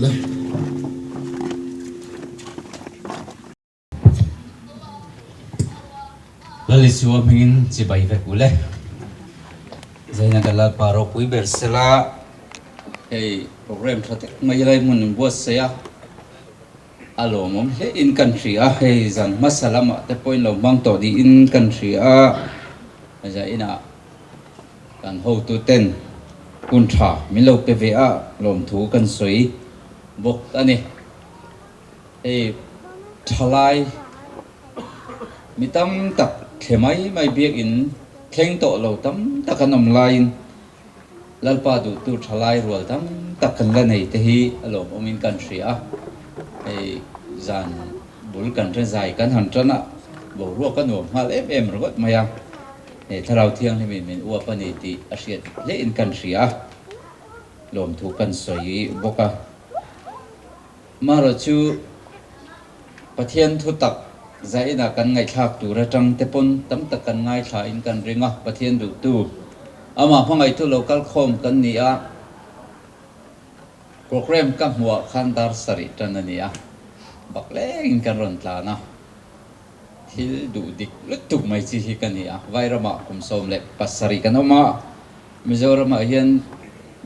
le. Lal Isua hmingin chibai vek u le. Zaina ka Lalpa ropui ber sela hei program tha tak mai lai hmun in buatsaih a, a lawmawm hle in kan hria a, hei zan hmasa lamah te pawhin lo hmang tawh niin kan hria a, zainah kan hotu ten hun tha min lo pe ve a, lawmthu kan sawi bawk a ni. Hei thalai mi tam tak thle mai mai biakinn thleng tawh lo tam tak an awm laiin Lalpa duhtu thalai rual tam tak kan la nei te hi a lawmawmin kan hria a. Hei zan bul kan hre zai kan han tan a, boruak a nuam nghal em em ringawt mai a. Hei Thlarau Thianghlimin min uap a ni tih a hriat hlein kan hria a, lawmthu kan sawi bawk a. Marawh chu Pathian thu tak zainah kan ngaihthlak tur atang te pawn tam tak kan ngaithla in kan ring a, Pathian duhtu amah hmangaihtu lo kal khawm kan ni a, program ka hmuh ah khan dar sarih tan a ni a, bak lengin kan rawn tlan a, thil duh dik lutuk mai chi hi ka ni a, Vairamah kum 17 kan awm a. Mizoramah hian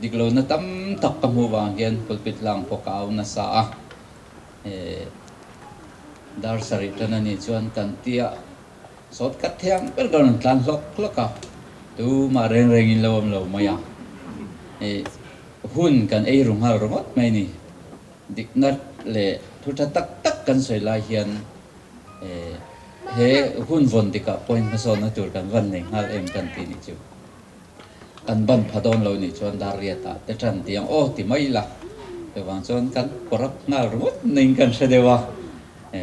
diklohna tam tak ka hmuh vang hian pulpit lang pawh ka au nasa a, dar sarih tan a nih chuan kan tia sawt khat thiang ber ka rawn tlan hlawk hlawk a, tumah reng rengin lo awm lo mai a, hun kan ei ru nghal ringawt mai a ni. Dikna leh thu tha tak tak kan sawi lai hian he hun vawn dikah pawhin hmasawnna tur kan van nei nghal em kan tih nih chu. Kan ban pha dawn lo nih chuan dar riatah te tan ti ang aw ti mai ila. Chuvang chuan kan corrupt nghal ringawt niin kan hre deuh a,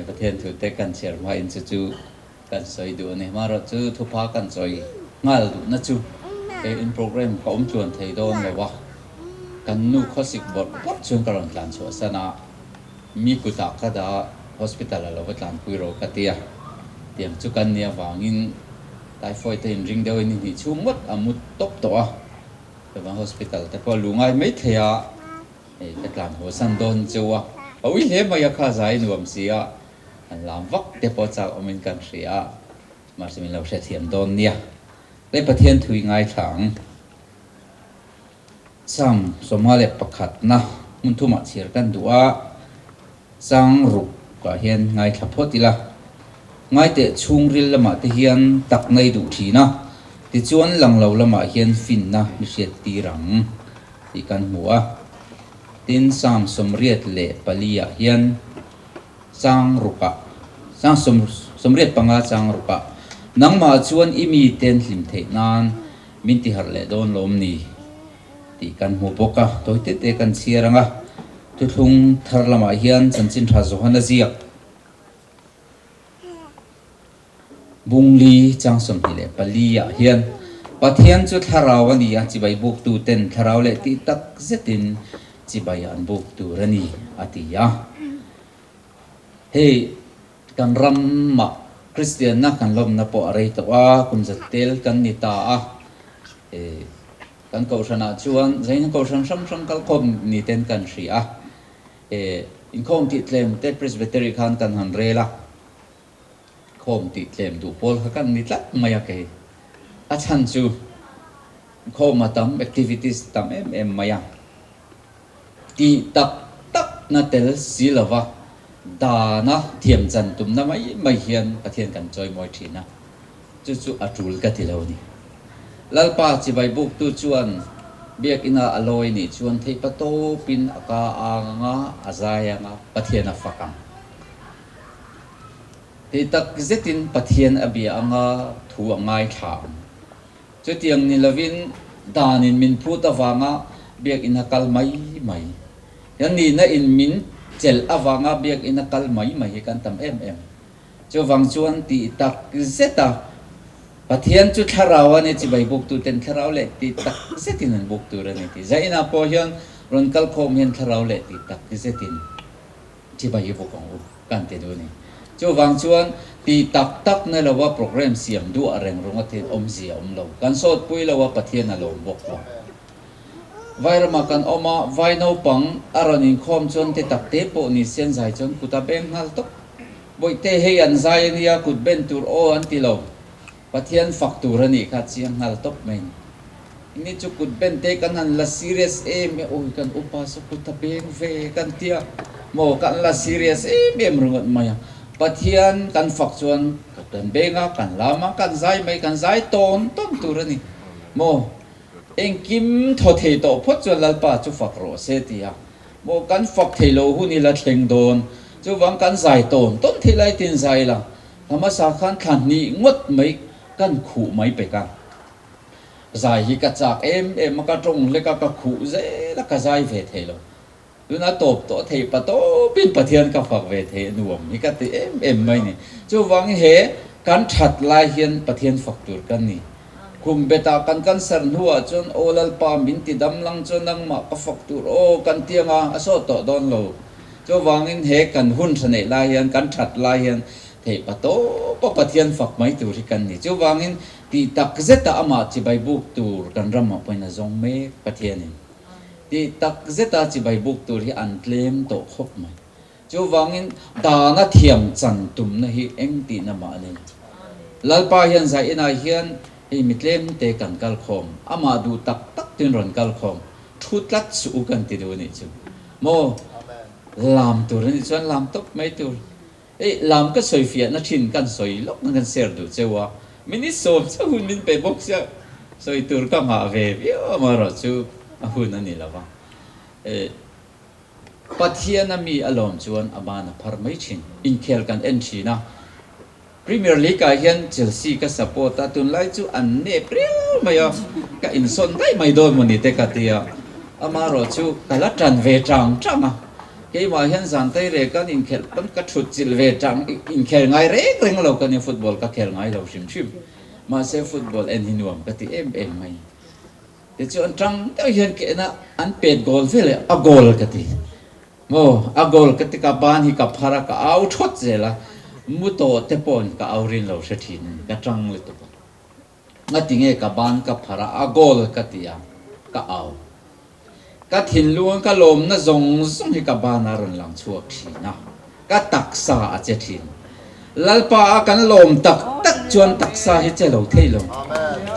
Pathian thu te kan chhiar hmain chu chu kan sawi duh a ni. Amaherawhchu thupha kan sawi nghal duhna chu he in program ka awm tluan thei dawn lo a, kan nu khawsik bawrh bawrh chuan ka rawn tlan chhuah san a, mi kutah ka dah hospital a lo va tlanpui rawh ka ti a, tiang chu kan nih avangin Typhoid te inring deuh in hnih chhung ngawt a mut tawp tawh a, chuvang hospital te pawh a luh ngai mai thei a, hei ka tlan haw san dawn cheu a, a ui hle mai a kha zai nuam si a, an lam vak te pawh chak awmin kan hria a, mahse min lo hrethiam dawn nia, le Pathian thui ngaithla ang. Psalm 51 na hmun thumah chhiar kan duh a, chang ruk ah hian ngaithla phawt ila. Ngaiteh chhungril lamah te hian tak nei duh thin a, tichuan lang lo lamah hian finna mi hriat tir ang tih kan hmu a. Tin, Psalm 84 ah hian chang ruk ah, chang 85 chang ruk ah, Nangmah chuan i miten hlim theih nan Min ti harh leh dawn lawm ni tih kan hmu bawk a, tawi te te kan chhiar ang a. Thuthlung thar lamah hian chanchin tha Johana ziak Bungli chang 24 ah hian Pathian chu thlarau a ni a, chibai buktu ten thlarau leh tih tak zetin chibai an buk tur a ni a ti a. Hei. Kan ramah Kristianna kan lawmna pawh a rei tawh a, kum zat tel kan ni ta a. Kan kohhranah chuan zaina kohhran hrang hrang kalkhawm ni ten kan hria a. Inkhawm tih tlem te Presbytery khan kan han rel a, khawm tih tlem duh pawl kha kan ni tlat mai a kei. A chhan chu khawm a tam, activities tam em em mai a. Tih tak tak na tel si lova dana thiam chan tumna mai mai hian Pathian kan chawimawi thin a, chu chu a tul ka ti lo ni. Lalpa chibai buktu chuan biakina a lawi nih chuan theihpa tawpin a ka ang anga a zai anga Pathian a fak ang. Tih tak zetin Pathian a bia anga thu a ngaithla ang. Chutiang ni lovin danin min phut avanga biakinn a kal mai mai. Kan nihna in min chelh avanga biakinn a kal mai mai hi kan tam em em. Chuvang chuan tih tak zeta Pathian chu thlarau a ni chibai buktu ten thlarau leh tih tak zetin an buk tur a ni tih. Zainah pawh hian rawn kal khawm hian thlarau leh tih tak zetin. Chibai hi bawk ang u kan ti duh a ni. Chuvang chuan tih tak tak na lova program siam duah reng rung a thil awmzia a awm lo. Kan sawtpui lo a Pathian a lawm bawk lo. Vairama kan awm a, vai naupang a rawn inkhawm chuan te tak te pawh ni se an zai chuan kut a beng nghal tawp. Bawihte hei an zai a nia, kut ben tur aw an ti lo. Pathian fak tur a nih kha chiang nghal tawp mai ni. Ni chu kut ben te kan han la serious em e, awi kan upa saw kut a beng ve kan tia maw kan la serious em em ringawt mai a. Pathian kan fak chuan kut kan beng a, kan lam a, kan zai mai, kan zai tawn tawn tur a ni maw. Engkim thaw thei tawh phawt chuan Lalpa chu fak rawh se ti a, maw kan fak thei lo hun ila thleng dawn, chuvang kan zai tawn tawn thei lai tin zai la, hmasa khan thla hnih ngawt mai kan khuh mai pek a. Zai hi ka chak em em a, ka tawng hlek a, ka khuh zel a, ka zai ve thei lo. Tuna tawp tawh thei pa tawpin Pathian ka fak ve thei a nuam hi ka ti em em mai ni. Chuvangin he kan that lai hian Pathian fak tur kan ni. Khum betah kan cancer hnuah chuan aw Lalpa min ti dam lang chuan nangmah ka fak tur aw kan ti anga a sawt tawh dawn lo. Chuvangin he kan hun tha neih lai hian kan that lai hian theih pa tawpa Pathian fak mai tur hi kan ni. Chuvangin Tih tak zeta amah chibai buk tur kan ramah pawhin a zawng mek Pathianin. Tih tak zeta chibai buk tur hi an tlem tawh khawp mai. Chuvangin dana thiam chan tumna hi eng tihna mah a ni lo. Lalpa hian zai inah hian hei mi tlem te kan kal khawm, amah duh tak tak tin rawn kal khawm, thu tlat suh u kan ti duh a nih chu. Maw? Lam tur a nih chuan lam tawp mai tur. Hei lam ka sawi fiahna thin kan sawi lawk na kan share duh cheu a, minute 10 chauh hun min pe bawk sia, sawi tur ka nghah ve viau amaherawh chu a hun a ni lo va. Eh Pathian a mi a lawm chuan a ban a phar mai thin, inkhel kan en thin a, Premier League ah hian Chelsea ka support a, tunlai chu an nep riau mai a, ka insawn daih mai dawn mawni te ka ti a, amaherawh chu ka la tan ve tang tang a. Keimah hian zan tai reh kan inkhelh pawn ka thut chilh ve tang, inkhel ngai reng reng lo ka nia, football ka khel ngai lo hrim hrim. Mahse football en hi nuam ka ti em em mai. Tichuan tang deuh hian ka en a, an pet goal vel e, a goal ka ti. Maw, a goal ka ti ka ban hi ka phar a, ka au thawt zel a, mu tawh te pawhin ka au rin lo hre thin a ni, ka tang lutuk a. Ngatinge ka ban ka phar a, a goal ka ti a, ka au. Ka thinlung ka lawmna zawng zawng hi ka ban a rawn lang chhuak thin a, ka taksa a che thin. Lalpa a kan lawm tak tak chuan taksa hi che lo thei lo.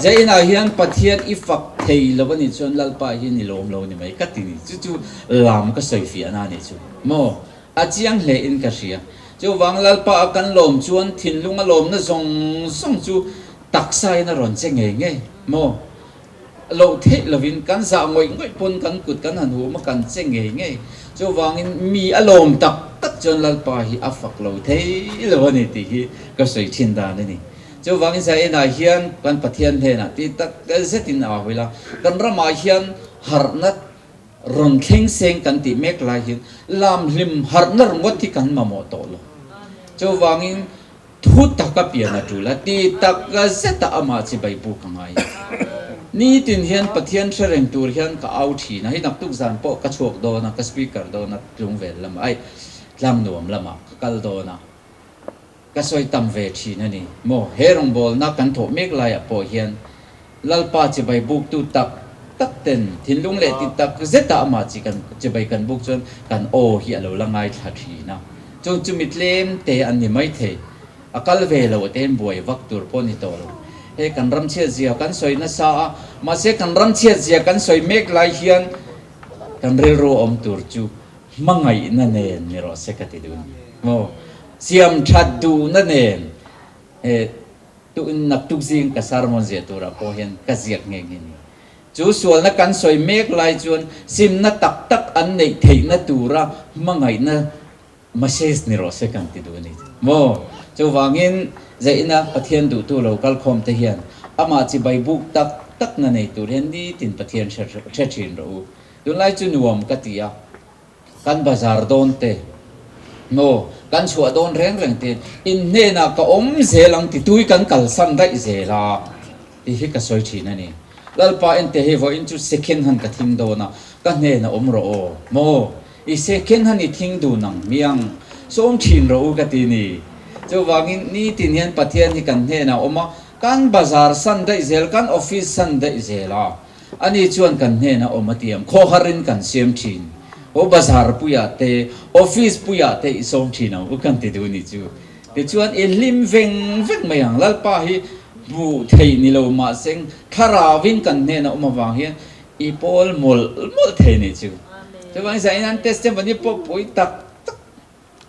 Zeinah hian Pathian i fak thei lo a nih chuan Lalpa hian i lawm lo ni mai ka ti ni. Chu chu lam ka sawi fiahna a nih chu. Maw? A chiang hle in ka hria. Chuvang Lalpa a kan lawm chuan thinlung a lawmna zawng zawng chu taksa in a rawn che ngei ngei maw? Loh theih lovin kan zah ngawih ngawih pawn kan kut kan han hum a kan che ngei ngei. Chuvangin mi a lawm tak tak chuan Lalpa hi a fak lo thei lo a ni tih hi ka sawi thin dan a ni. Chuvangin Zainah hian kan Pathian hnenah ti tak zetin a au ila, kan ramah hian harhna Rawn thleng seng kan tih mek lai hian lam hlim harhna ringawt hi kan mamawh tawh lo. Chuvangin thu taka pian a tul a, ti tak zeta amah chibai bu ka ngai a. Nitin hian Pathian hre reng tur hian ka au thin a, hei naktuk zan pawh ka chhuak dawn a, ka speaker dawn a, tlungvel lamah ai tlangnuam lamah ka kal dawn a, ka sawi tam ve thin a ni maw? He rawngbawlna kan thawh mek laiah pawh hian Lalpa chibai buktu tak tak ten thinlung leh ti tak zeta amah chi kan chibai kan buk chuan kan aw hi a lo la ngaithla thin a. Chung chu mi tlem te an ni maithei. A kal ve lo te hian buai vak tur pawh ni tawh lo. Hei kan ram chhiat zia kan sawi nasa a, mahse kan ram chhiat zia kan sawi mek lai hian kan rilru awm tur chu hmangaihna nen ni rawh se ka ti duh a ni maw? Siam that duhna nen he Tuin naktuk zing ka sermon ziah turah pawh hian ka ziak nghe nghe ni. Chu sualna kan sawi mek lai chuan simna tak tak an neih theihna tura hmangaihna message ni rawh se kan ti duh a ni maw? Chuvangin zeina Pathian duhtu lo kalkhawm te hian amah chibai buk tak takna nei tur hian nitin Pathian hre thin rawh u. Tunlai chu nuam ka ti a. Kan bazar dawn te, maw, kan chhuah dawn reng reng te, in hnenah ka awm zel ang ti tui kan kalsan daih zel a tih hi ka sawi thin a ni. Lalpa ente hei vawiin chu second han ka thing dawn a, ka hnenah awm rawh aw, maw, i second han i thing dun ang miang, sawm thin rawh u ka ti ni. Chuvangin nitin hian Pathian hi kan hnenah awm a, kan bazar san daih zel, kan office san daih zel a. Ani chuan kan hnena awm a tiam, khawharin kan siam thin. Aw bazar puiah te, office puiah te i sawm thin ang u kan ti duh ni chu. Tichuan i hlim veng veng mai ang. Lalpa hi hmuh theih ni lo mahseng thlarauin kan hnena awm avang hian i pawl mawlh mawlh thei ni chu. Chuvangin zanin an testimony pawh pui tak tak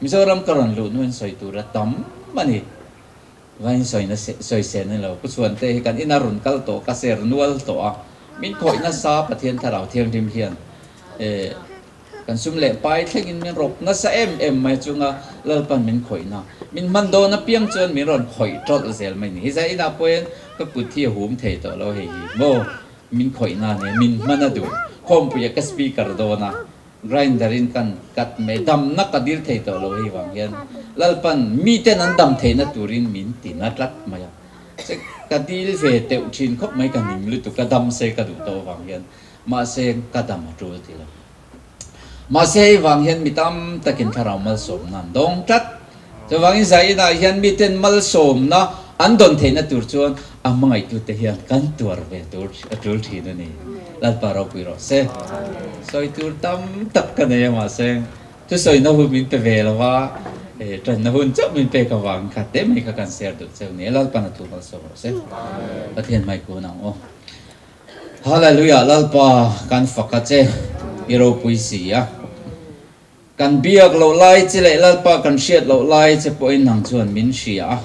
Mizoram ka rawn luh hnuin sawi tur a tam a ni. Vain sawina sawisel ni lo. Pu Chhuante hi kan ina rawn kal tawh, ka ser nual tawh a. Min khawih nasa Pathian Thlarau Thianghlim hian eh kan sum leh pai thlengin min rawk nasa em em mai chunga Lalpan min khawihna min hman dawn apiang chuan min rawn khawih tawlh zel mai ni. Hi zai inah pawhin ka kut hi a hum thei tawh lo hei hi maw min khawihna nia min hman a duh. Khawmpuia ka speaker dawn a. Grinder in kan cut mai damna ka dil thei tawh lo hei vang hian Lalpan miten an dam theihna turin min ti na tlat mai a, che ka dil ve teuh thin khawp mai ka ning lutuk ka dam se ka duh tawh vang hian mahse ka dam a tul ti lo. Mahse hei vang hian mi tam takin thlarau malsawmna an dawng tlat. Chuvangin Zainah hian miten malsawmna an dawn theihna tur chuan a hmangaihtute hian kan tuar ve tur a tul thin a ni. Lalpa ropui rawh se. Sawi tur tam tak ka nei a mahse thusawina hun min pe ve lo va, tanna hun chauh min pek avangin kha te mai kha kan share duh cheu ni. Lalpan a thu malsawm rawh se. Pathian hmai kun ang aw. Hallelujah Lalpa kan fak a che i ropui si a. Kan biak loh lai che leh Lalpa kan hriat loh lai che pawhin nang chuan min hria a.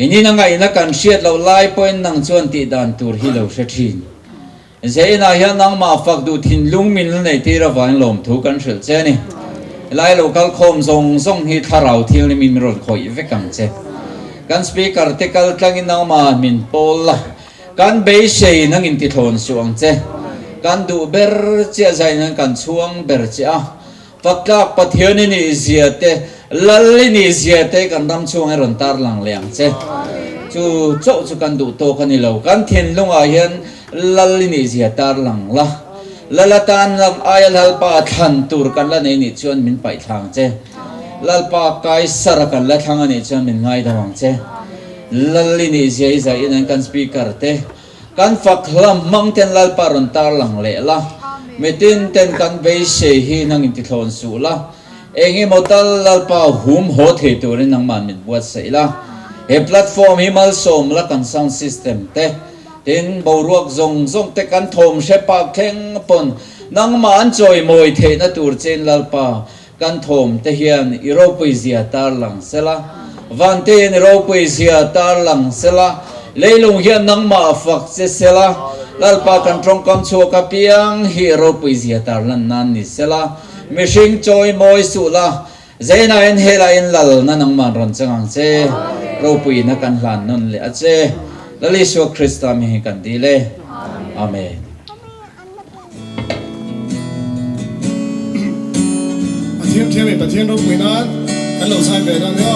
I nina ngaihna kan hriat loh lai pawhin nang chuan tih dan tur hi lo hre thin. Zeinah hian nangmah fak duh thinlung min la neih tir avangin lawmthu kan hrilh che a ni. Helai lo kal khawm zawng zawng hi thlarau thil ni min rawn khawih vek ang che. Kan speaker te kal tlangin nangmah min pawl la. Kan beisei nang in tithlawn suh ang che. Kan duh ber chiah zai nan kan chhuang ber che a. Faktlak Pathian i nih zia te, Lal i nih zia te kan ram chhung hi rawn tar lang leh ang che. Chu chauh chu kan duh tawk a ni lo. Kan thinlungah hian Lal i nih zia tar lang la. Lal atan lam aia Lalpa thlan tur kan la nei nih chuan min paih thlang che. Lalpa Kaisara kan la thlang a nih chuan min ngaidam ang che. Lal i nih zia i zai in an kan speaker te kan fak hlam hmang ten Lalpa rawn tar lang leh la, mitin ten kan beisei hi nang in ti thlawn suh la, eng emaw tal Lalpa hum haw thei turin nangmah min buatsaih la, he platform hi malsawm la kan sound system te tin boruak zawng zawng te kan thawm hre pak thleng pawn nangmah an chawimawi theihna tur chein Lalpa Kan thawm te hian i ropui zia tar lang sela, van te hian i ropui zia tar lang sela, leilung hian nangmah a fak che sela, Lalpa kan tawngkam chhuak apiang hi i ropui zia tar lan nan ni sela, mihring chawi mawi suh la, Zeinain helaiin lalna nangman rawn chang ang che, ropuina kan hlan nawn leh a che, Lal Isua Krista mi hi kan dil e. Amen. Pathian thiam in Pathian ropui nan kan lo zai ve dawn nia.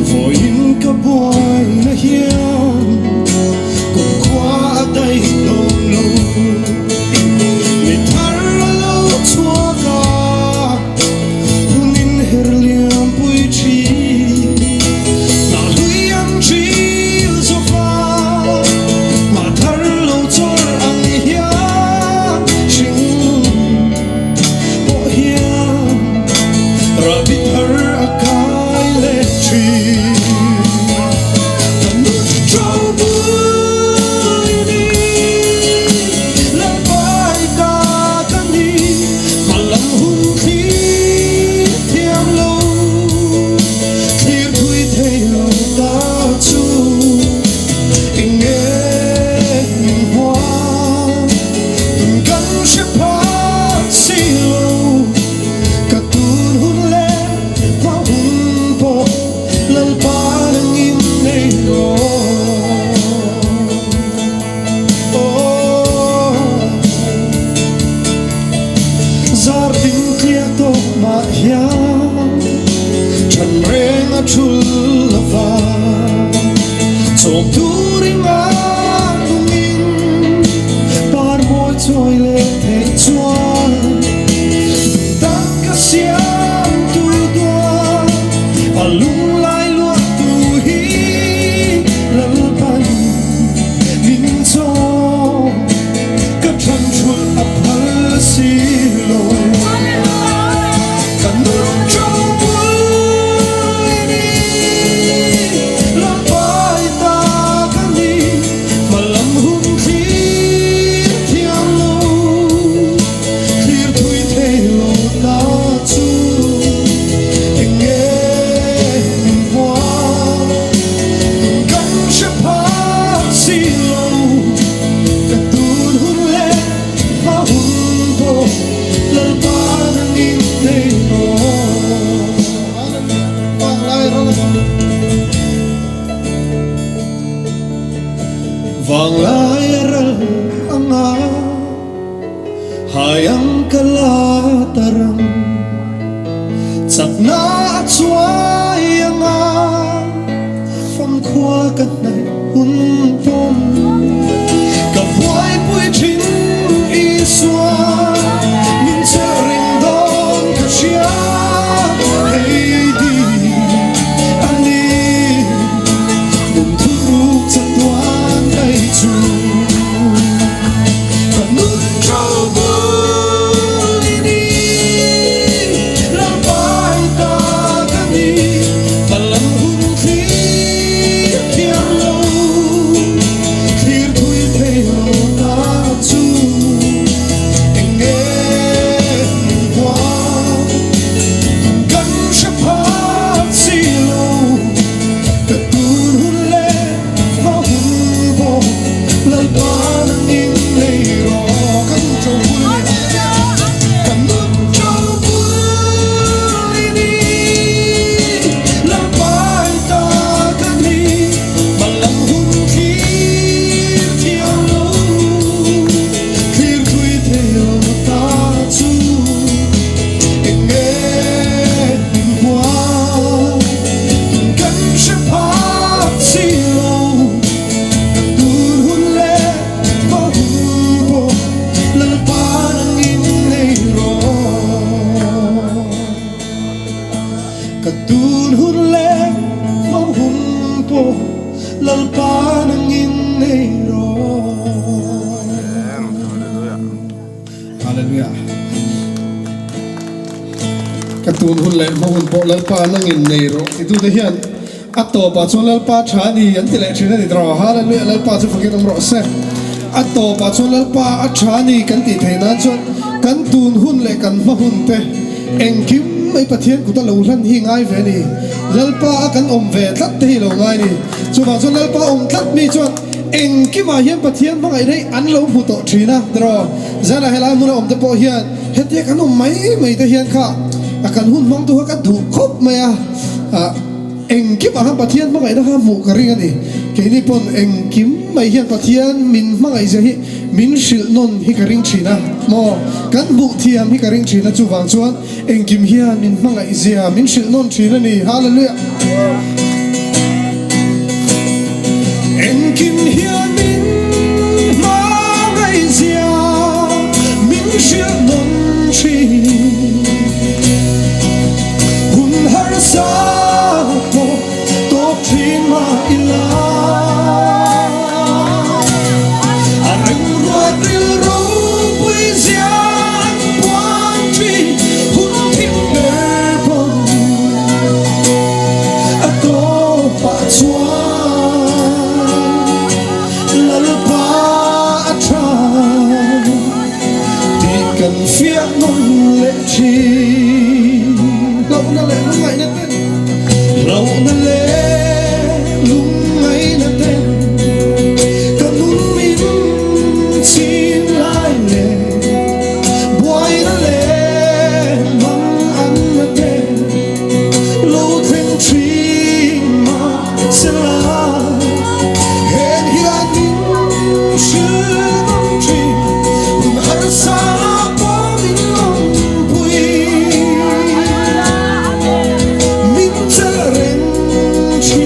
Vawiin ka buaina hian kumkhua a daih dawn lo. Mi thar a lo chhuak a, hun in her liam pui thin. Hna hlui an hril zawk a, hna thar lo chawr ang hian hring pawh hian rahbi thar a kai leh thin. Ka nun tho bul i ni, Lalpai ta ka ni, hmalam hun thlir thiam lo. Thlir thui thei lo ta chu eng nge min hua tun kan hre phak si lo ka tun hun leh hma hun pawh Lalpa nangin nei rawh aw zar ding tliak tawh mah hian Than reng a thul lova chawm turin a nungin par mawi chawi leh theih chuan tak ka siam tu duan a lunglai luah tu hi Lalpan. si lo Ka nun ṭo bul i ni Lalpai ta ka ni Hmalam hun thlir thiam lo Thlir thui thei lo ta chu Eng nge min vuan Tun kan hre phak si lo Ka tun hun leh hma hun pawh Lalpa nang in nei rawh. Vanglai ral a Vanglai a ral anga Hai ang ka la tarang Chakna a chuai anga Famkhua ka hnaih hun pawm Ka buaipui thin Isua Min chelh reng dawn ka hria Hei hi a ni Nun thuruk chatuan mai chu Ka nun tho bul i ni Lalpai ta ka ni Hmalam hun thlir thiam lo Thlir thui thei lo ta chu Eng nge min huam Tun kan hre phak si lo Ka tun hun leh hma hun pawh Lalpa nangin nei rawh Ka nun tho bul i ni Ka nun tho bul i ni Lalpa i ta ka ni Hmalam hun thlir thiam lo Thlir thui thei lo ta chu Eng nge min huam Tun kan hre phak si lo Ka tun hun leh hma hun pawh Lalpa nangin nei rawh. Ka tun hun leh hma hun pawh Lalpa nangin nei rawh. Hallelujah. Ka tun hun leh hma hun pawh Lalpa nangin nei rawh titute hian a tawpah chuan Lalpa tha a ni an ti leh thin a ni tawh. Hallelujah Lalpa chu fakin awm rawh se. A tawpah chuan Lalpa a tha a ni kan tih theih nan chuan kan tun hun leh kan hma hun te engkim mai Pathian kut a lo hlan hi ngai ve a ni. Lalpa a kan awm ve tlat te hi lo ngai a ni. Chuvang chuan Lalpa awm tlat mi chuan Engkimah hian Pathian hmangaih rei an lo hmu tawh thin a, tiraw? Zanah helai hmuna awmte pawh hian hetia kan awm mai mai te hian kha a kan hun hmang tu kha ka duh khawp mai a, ah engkimah khan Pathian hmangaihna kha hmuh ka ring a ni. Keini pawn engkim mai hian Pathian min hmangaih zia hi min hrilh nawn hi ka ring thin a, maw? Kan hmuh thiam hi ka ring thin a, chuvang chuan Engkim hian min hmangaih zia min hrilh nawn thin a ni. Hallelujah! Engkim hian min hmangaih zia min hrilh nawn thin. Hun harsa pawh tawp thin mah ila. A remruat rilru pui zia an puan thin hun thim ber pawh a tawpah chuan Lalpa a tha tih kan fiah nawn leh thin. Hlauhna leh lungngaihna ten Hlauhna leh lungngaihna ten ka nun min chhin lai leh buaina leh mang anna ten lo thleng thin mahsela heng hian min hrilh ngam thin hun harsa pawh min awmpui. Min chelh reng thin.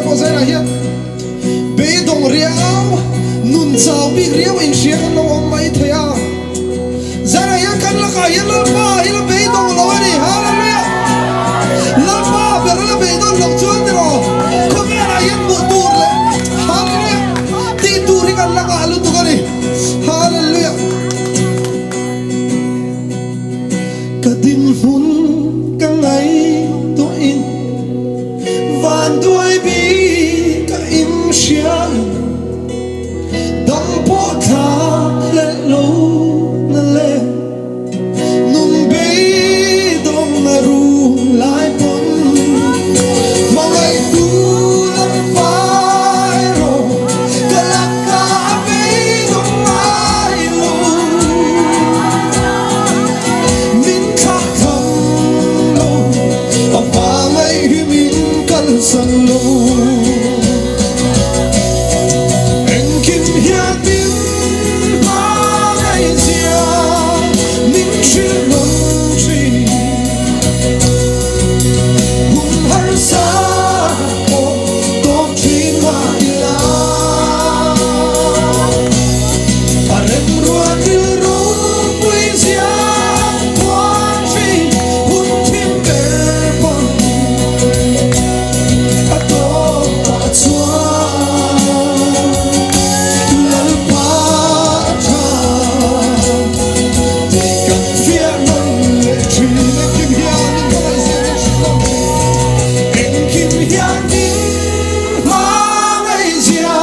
pawh zainah hian beidawng riau, nun chau bik riau inhria kan lo awm mai thei a. Zainah hian kan lakah hian Lalpa hi la beidawng lo a ni. Hallelujah! Lalpa ber la beidawn loh chuan tiraw khawvelah hian hmuh tur leh Hallelujah! Tih tur hi kan lakah lutuk a ni. Hallelujah! Ka dinhmun ka ngaihtuahin van duai bik ka inhriain dam pawh thlak hlelh lo na le nun beidawng na rum lai pawn hmangaihtu Lalpa erawh ka lakah a beidawng ngai lo. Min thlah tham lo, a hma ngaih hi min kalsan lo. Engkim hian min hma ngaih zia min hrilh nawn thin. Hun harsa pawh tawp thin mah ila. A remruat rilru puizia puan thin hun thim ber pawn a tawpah chuan Lalpa a tha tih kan fiah nawn leh thin. Engkim hian min hmangaih zia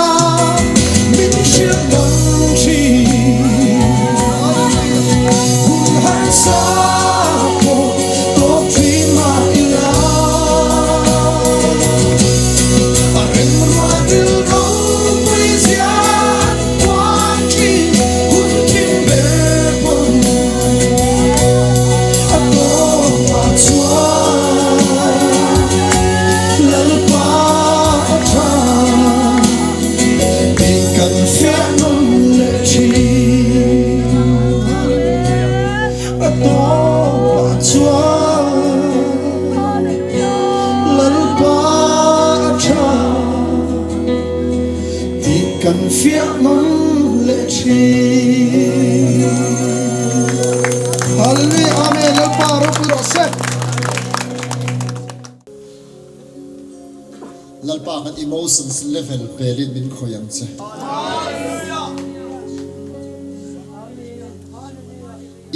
min hrilh nawn thin. Engkim hian min hmangaih zia min hrilh nawn thin. Hun harsa pawh tawp thin mah ila, a remruat rilropui zia puan thin. Hun thim ber pawn a tawpah chuan Lalpa a tha tih kan fiah nawn leh thin. A tawpah chuan Lalpa a tha tih kan fiah nawn leh thin. Hallelujah Amen Lalpa ropui rawh se. Lalpa kan emotions level pelin min khawih ang che.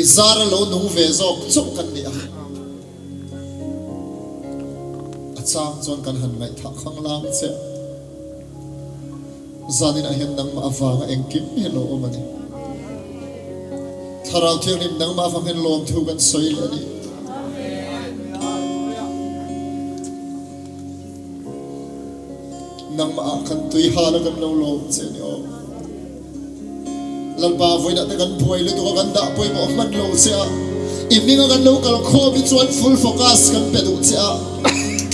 I zara lo nung ve zawk chauh kan ni a. A chang chuan kan han ngaihthah khang lang che. Zaninah hian nangmah avanga engkim hi lo awm a ni. Thlarau Thianghlim nangmah avang hian lawmthu kan sawi leh a ni. Nangmah ah khan tui hal a kan lo lawm che a ni aw. Lalpa vawiinah te kan buai lutuk a kan dah pawimawh hman lo che a, i hminga kan lo kal khawm hi chuan full focus kan pe duh che a,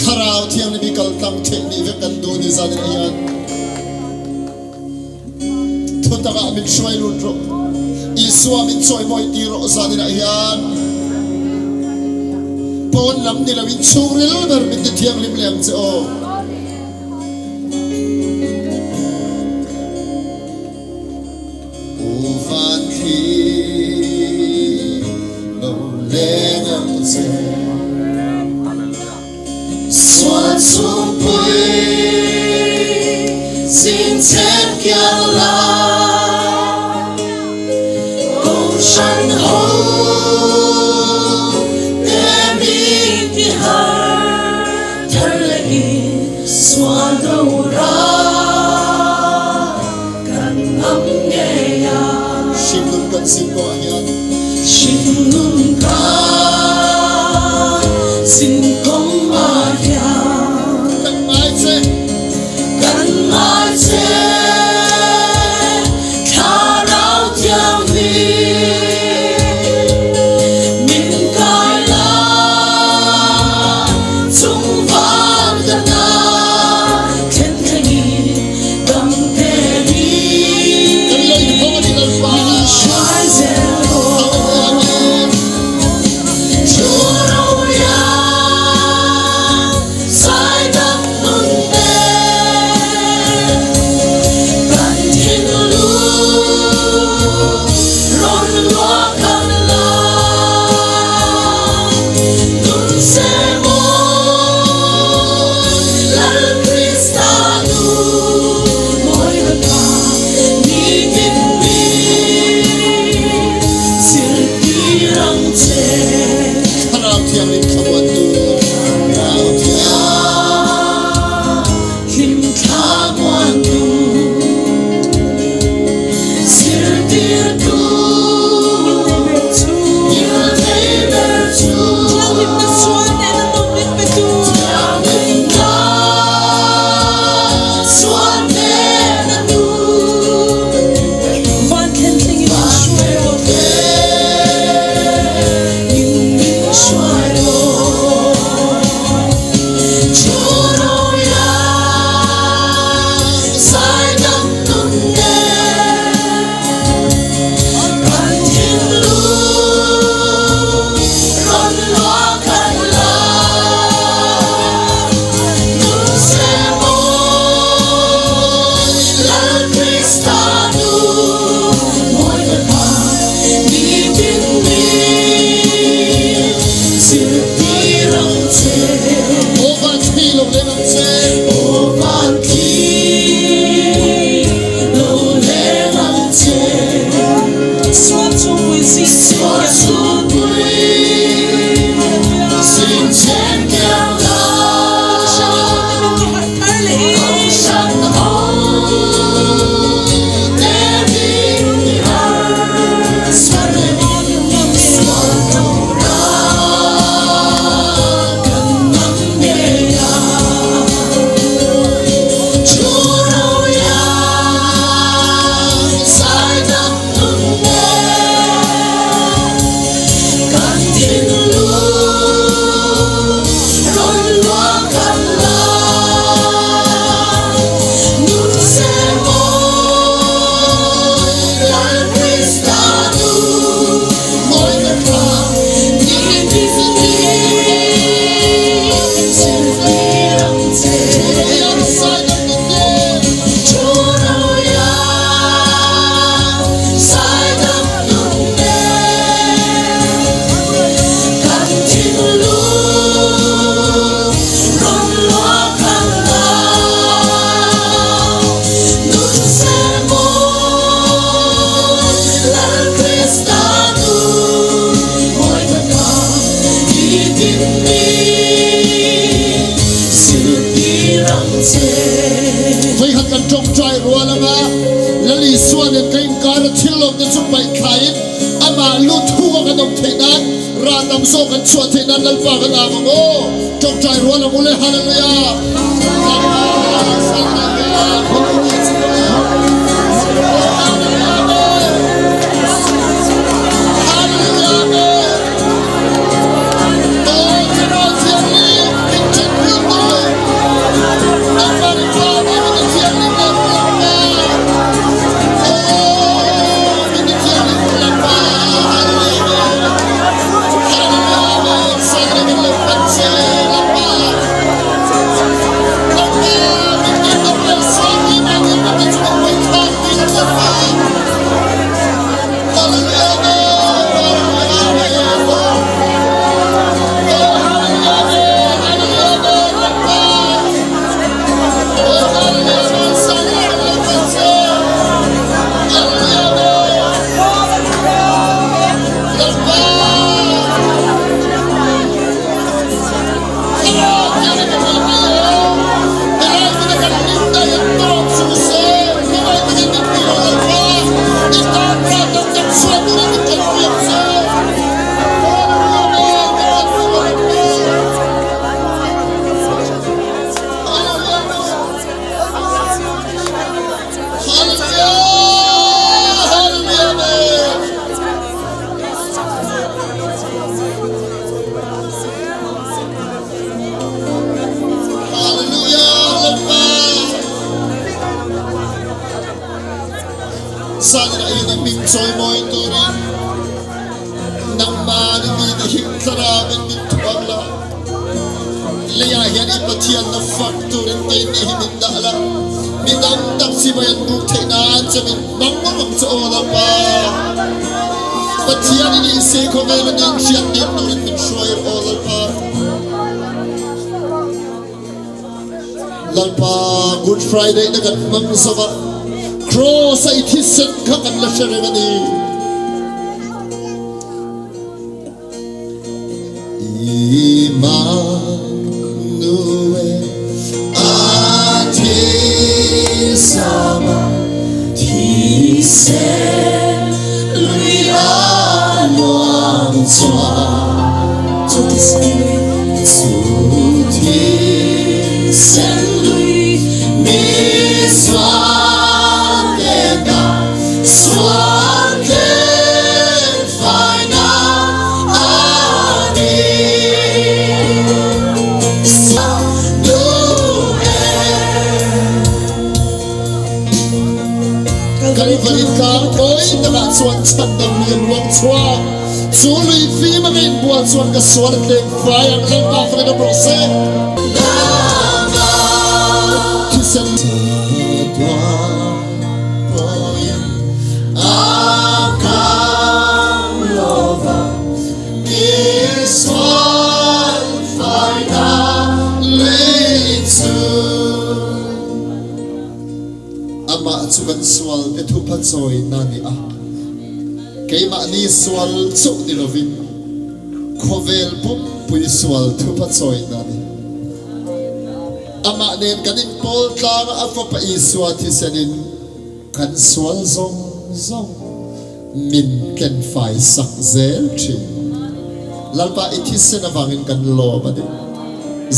Thlarau Thianghlim hi kal tlang theih nih vek kan duh ni zanin ah hian thutak ah min hruai lut rawh, Isua min chawimawi tir rawh zanin ah hian pawn lam ni lo in chhungril ber min ti thianghlim leh ang che aw. U van thli lo leng ang che. Sual chhungpui zing chhem kiang la Kohhran ho te min ti har thar leh in sual do ra kan ngam ngei a. Hringnun kan zin pawh ah hian. Hringnun kan zin kawng ah hian. Kan ngai che. Kan ngai che. Thlarau Thianghlim min kai la chung van ka na thlen thlengin dam te hi min hruai zel rawh. Thu ro lian zaidam nun te. Vawikhat kan ṭawngṭai rual anga Lal Isua nen ka inkara thil lawmte chu paih thlaiin amah lut huka kan awm theih nan rah tam zawk kan chhuah theih nan Lalpa kan ang ang aw. Ṭawngṭai rual ang u le. Hallelujah. Lalpa Good Friday na kan hmang zova Cross a i thisen kha kan la hre reng a ni. Immanuel a thisama thisen lui a luang chuan chu thisen lui mi sual te ta sual te Kalvari tlang kawi takah chuan chhandam lui an ruang chhuak. Chu lui fim a ngeih bual chuan ka sual a tleng fai ang Lalpa fakin awm rawh se. Thisen Amah cu kan sual te thupha cawi na nih a keimah nih sual cuh ni lovin khuavel pumpui sual thupha cawi na nih Amah nen kan in pawl tlang ah a Fapa Isua thisen in kan sual zong zong min kenfai sak zel thin. Lalpa i thisen avangin kan lawm a ni.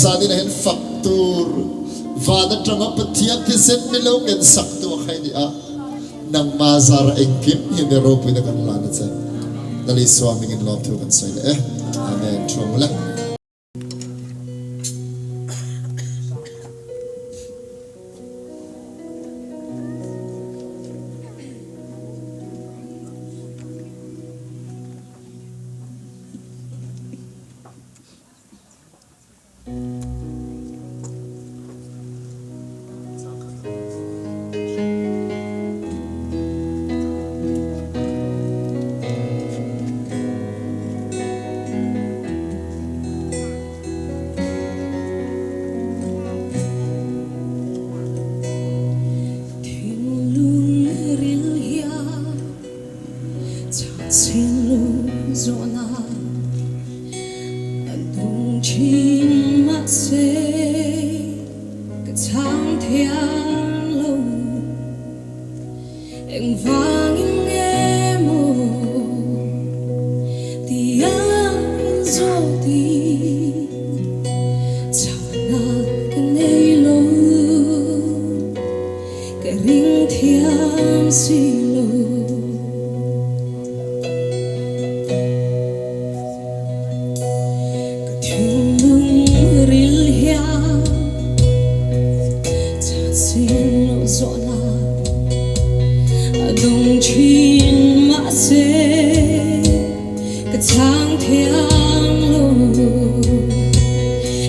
Zanin ah hin fak tur van atanga Pathian thisen mi lo ken sak tu a khai ni a nangma zar engkim hi mi ropui na kan lan a che. Lal Isua mingin lawmthu kan sawi leh e. Amen. Thuam ule.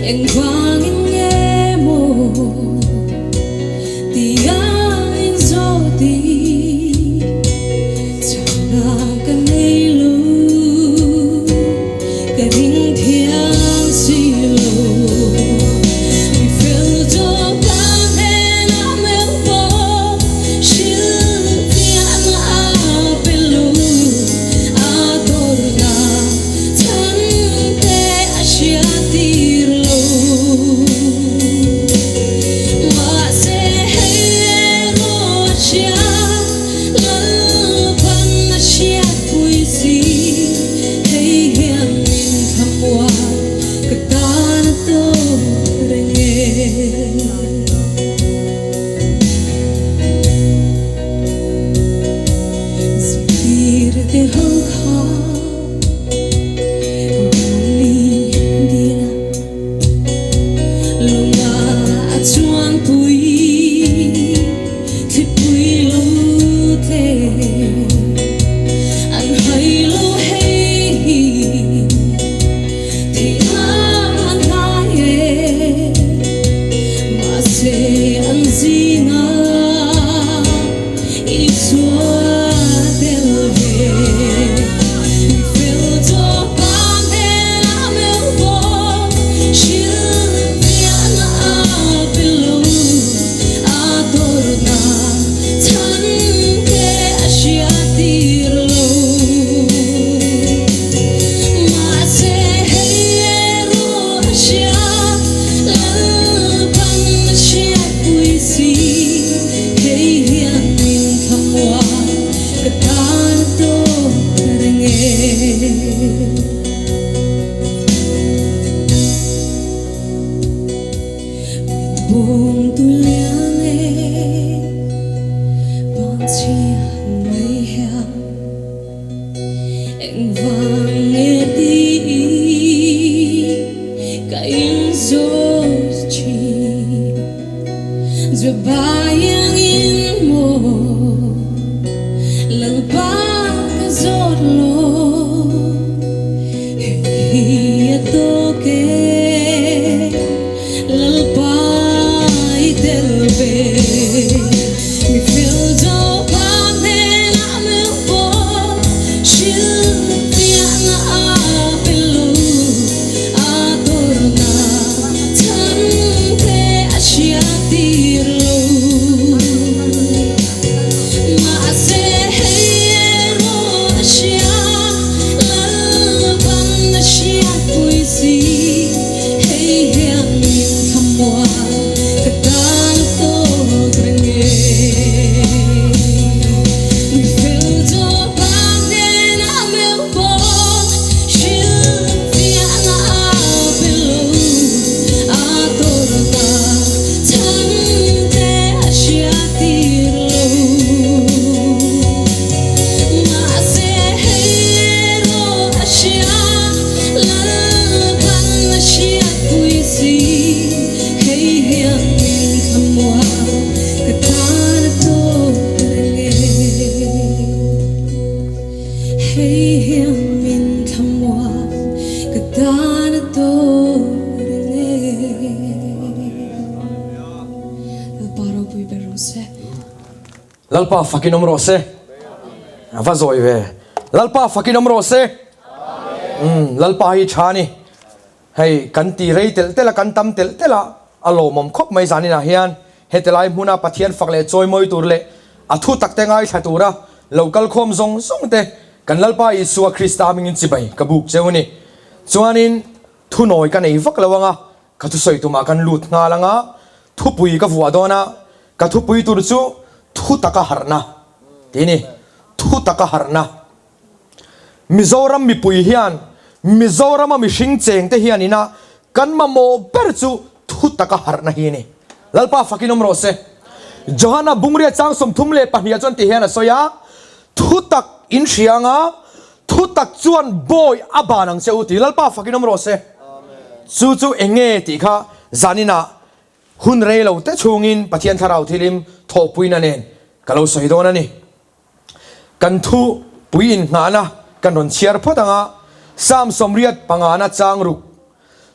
Engvangin nge maw tia inzawt i chhana ka nei lo, ka ring thiam si lo. Mi fel tawh ka hnenah meuh pawh hrilhfiahna a pe lo, a tawrhna chhan te a hriattir lo. Mahse hei erawh a hria, Lalpan a hriatpui si. Hei hian min thlamuan ka tan a tawp reng e. Zirtir te ho kha Galilee dila Lunga a chuanpui thlipui lo tle An hai lo hei hi thihna an hlai e Mahse an zinga Isua tel ve. Mi fel tawh pa hnenah meuh pawh hrilhfiahna a pe lo. A tawrhna chhan te a hriattir lo. Mahse hei erawh a hria, Lalpan a hriatpui si. Hei hian min thamua ka tan a tawp reng e. Min bawm tu lian e, bang chhiat mai hian engvang nge tih ka inzawt thin. Zubayangin mo Lalpa ka zawt lo Heng hi a tawk e Lalpa i tel ve Mi fel zawk a hnenah meuh pawh Hrilhfiahna a pe lo A tawrhna chhan te a hriattir lo. Mahse hei erawh a hria, Lalpan a hriatpui si. Hei hian min thlamuan ka tan a tawk reng e. Mi fel tawp a hnenah meuh pawh hrilhfiahna a pe lo. A tawrhna chhan te a hriattir lo. Mahse hei erawh a hria, Lalpan a hriatpui si. Hei hian min thlamuan ka tan a tawp reng e. Hei hian min thlamuan ka tan a tawp reng e. Lalpa ropui ber rawh se. Lalpa fakin awm rawh se. A va zawi ve. Lalpa fakin awm rawh se. Umm Lalpa hi tha a ni. Hei kan ti rei telh telh a, kan tam telh telh a, a lawmawm khawp mai zaninah hian heti lai hmuna Pathian fak leh chawimawi tur leh a thu takte ngaithla tura lo kal khawm zawng zawng te kan Lalpa Isua Krista hmingin chibai ka buk cheu a ni. Chuanin thunawi ka nei vak lo anga ka thusawi tumah kan lut nghal anga thupui ka vuah dawn a, ka thupui tur chu thu taka harhna tih a ni, thu taka harhna. Mizoram mipui hian Mizorama mihring cheng te hian ina kan mamawh ber chu thu taka harhna hi a ni. Lalpa fakin awm rawh se. Johana Bungria chang 32 ah chuan ti hian a sawi a, Thu tak in hria anga thu tak chuan bawi a ban ang che u ti. Lalpa fakin awm rawh se. Chu chu eng nge tih kha zaninah hun rei lo te chhungin Pathian Thlarau thilim thawhpuina nen ka lo sawi dawn a ni. Kan thu pui inngahna kan rawn chhiar phawt ang a, Psalm 85 chang ruk.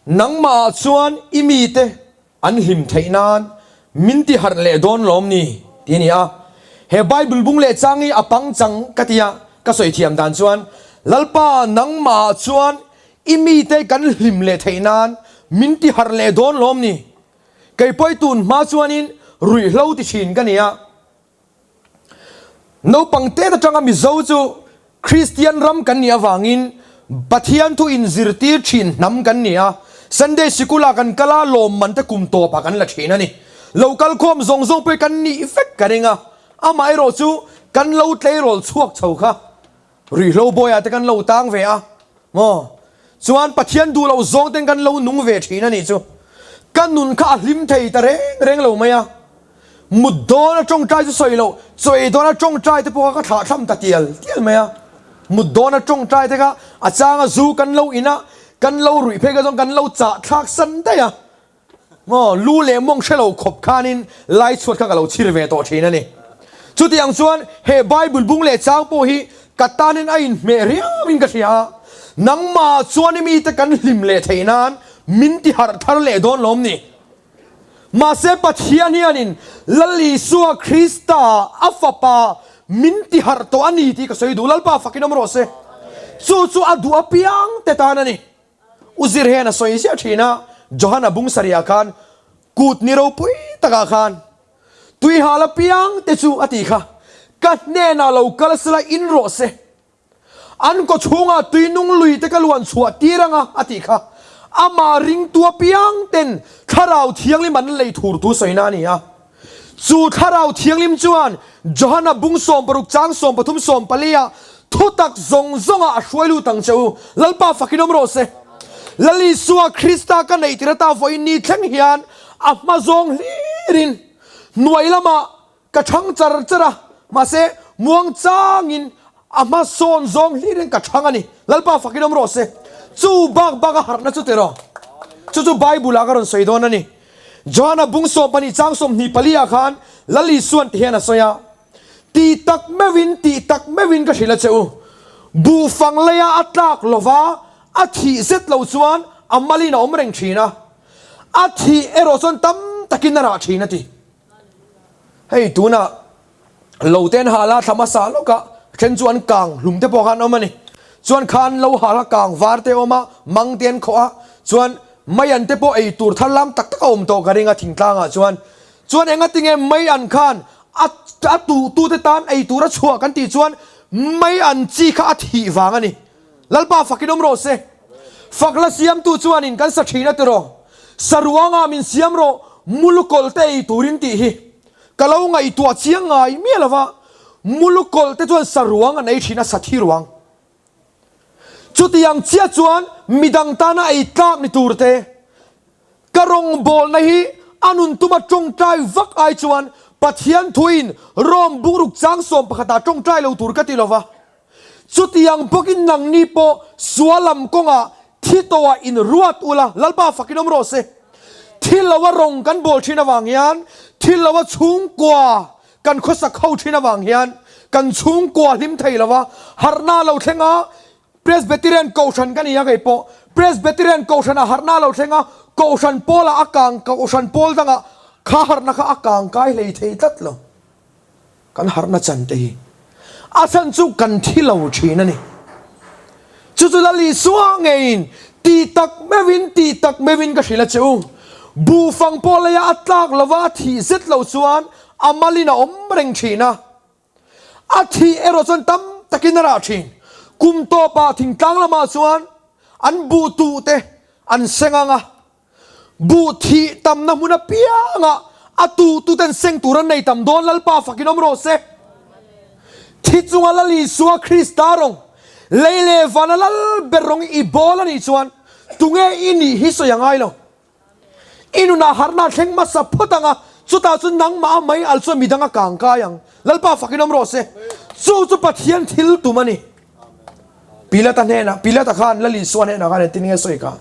Nangmah ah chuan i mite an hlim theih nan min ti harh leh dawn lawm ni? ti a ni a. He Bible bung leh chang hi a pangchang ka ti a, ka sawi thiam dan chuan Lalpa nangmah ah chuan i mite kan hlim leh theih nan min ti harh leh dawn lawm ni? Kei pawi tun hma chuanin ruihhlo ti thin ka ni a. Naupang tet atanga Mizo chu Kristian ram kan nih avangin Pathian thu inzirtir thin hnam kan ni a, Sunday sikula kan kal a, lawmman te kum tawpah kan la thin a ni. Lo kal khawm zawng zawng pawh hi kan nih vek ka ring a, amaherawh chu kan lo tleirawl chhuak chho kha Ruihhlo bawiah te kan lo tang ve a maw? Chuan Pathian duh loh zawng ten kan lo nung ve thin a nih chu. Ka nun kha a hlim thei ta reng reng lo mai a. Mut dawn a tawngtai chu sawi loh, chaw ei dawn a tawngtai te pawh kha ka thlah thlam ta tial tial mai a. Mut dawn a tawngtai te kha a chang a zu kan lo in a, kan lo ruih phei kha chuan kan lo chah thlak san daih a. Maw, lu leh mawng hre lo khawp khanin lai chhuat kha ka lo chhir ve tawh thin a ni. Chutiang chuan he Bible bung leh chang pawh hi ka tanin a inhmeh riauin ka hria a, nangmah chuan i mite kan hlim leh theih nan min ti harh thar leh dawn lawm ni. Mahse Pathian hianin Lal Isua Krista a Fapa min ti harh tawh a ni tih ka sawi duh. Lalpa fakin awm rawh se. Chu chu a duh apiang te tan a ni. U Zir hian a sawi ziah thin a, Johana bung sarihah khan kut ni ropui takah khan tuihal apiang te chu a tih kha, Ka hnenah lo kal sela in rawh se, an kaw chhungah tui nung lui te ka luan chhuah tir anga a tih kha, amah ringtu apiang ten Thlarau Thianghlim an lei thur thu sawina a ni a. Chu Thlarau Thianghlim chuan Johana bung 60 chang 13 14 ah thutak zawng zawngah a hruai lut ang che u. Lalpa fakin awm rawh se. Lal Isua Krista ka neih tir ata vawiin ni thleng hian a hma zawng hlirin hnuai lamah ka chhang char char a, mahse muang changin a hma sawn zawng hlirin ka chhang a ni. Lalpa fakin awm rawh se. Chu bak bak a harhna chu tiraw? Chu chu Bible ah ka rawn sawi dawn a ni. Johana bung 12 chang 24 ah khan Lal Isuan ti hian a sawi a, Tih tak meuhin, tih tak meuhin ka hrilh a che u, buhfang leia a tlak lova a thih zet lo chuan a malin a awm reng thin a, a thih erawh chuan tam takin a rah thin a ti. Hei tunah lo te an hal a, thla hmasa lawkah then chu an kang hlum te pawh khan an awm a ni. Chuan khan lo hal a, kang var te a awm a, mang te an khawh a, chuan mei an te pawh ei tur thar lam tak tak a awm tawh ka ring a thingtlangah chuan. Chuan engatinge mei an khan a a tuh tu te tan ei tur a chhuah kan tih chuan mei an chi kha a thih vang a ni. Lalpa fakin awm rawh se. Fak la siamtu chuanin kan sa thin a tiraw. Saruangah min siam rawh mulukawlh te ei turin tih hi. Ka lo ngaihtuah chiang ngai miah lo va, mulukawlh te chuan saruang an ei thin a, sathi ruang. Chutiang chiah chuan midang tana ei tlak ni tur te, ka rawngbawlna hi a nun tuma tawngtai vak ai chuan Pathian thuin Rome bungruk chang 11 ah tawngtai lo tur ka ti lo va. Chutiang bawkin nangni pawh sual lam kawngah thi tawhah in ruat ula, Lalpa fakin awm rawh se. Thi loa rawng kan bawl thin avang hian, thi loa chhungkua kan khawsak ho thin avang hian kan chhungkua hlim thei lova, harhna lo thleng a, Presbyterian Kohhran ka ni a kei pawh, Presbyterian Kohhranah harhna lo thleng a, Kohhran pawlah a kang, Kohhran pawl dangah kha harhna kha a kang kai hlei thei tlat lo. Kan harhna chan te hi a chhan chu kan thi lo thin a ni. Chu chu Lal Isua ngeiin tih tak meuhin tih tak meuhin ka hrilh a che u. Buhfang pawh leia a tlak lova a thih zet lo chuan a malin a awm reng thin a. A thih erawh chuan tam takin a rah thin. Kum tawpah thingtlang lamah chuan an buh tuh te an seng ang a. Buh thih tamna hmun apiangah a tuhtuten seng tur an nei tam dawn Lalpa fakin awm rawh se. Thi chunga Lal Isua Krista rawng, lei leh vana lal ber rawng i bawl a nih chuan tunge i nih hi sawi a ngai lo. I nunah harhna thleng hmasa phawt ang a, chutah chuan nangmah a mai al chuan midang a kang kai ang. Lalpa fakin awm rawh se. Chu chu Pathian thil tum a ni. Pilata hnenah, Pilata khan Lal Isua hnenah khan engtin nge sawi ka?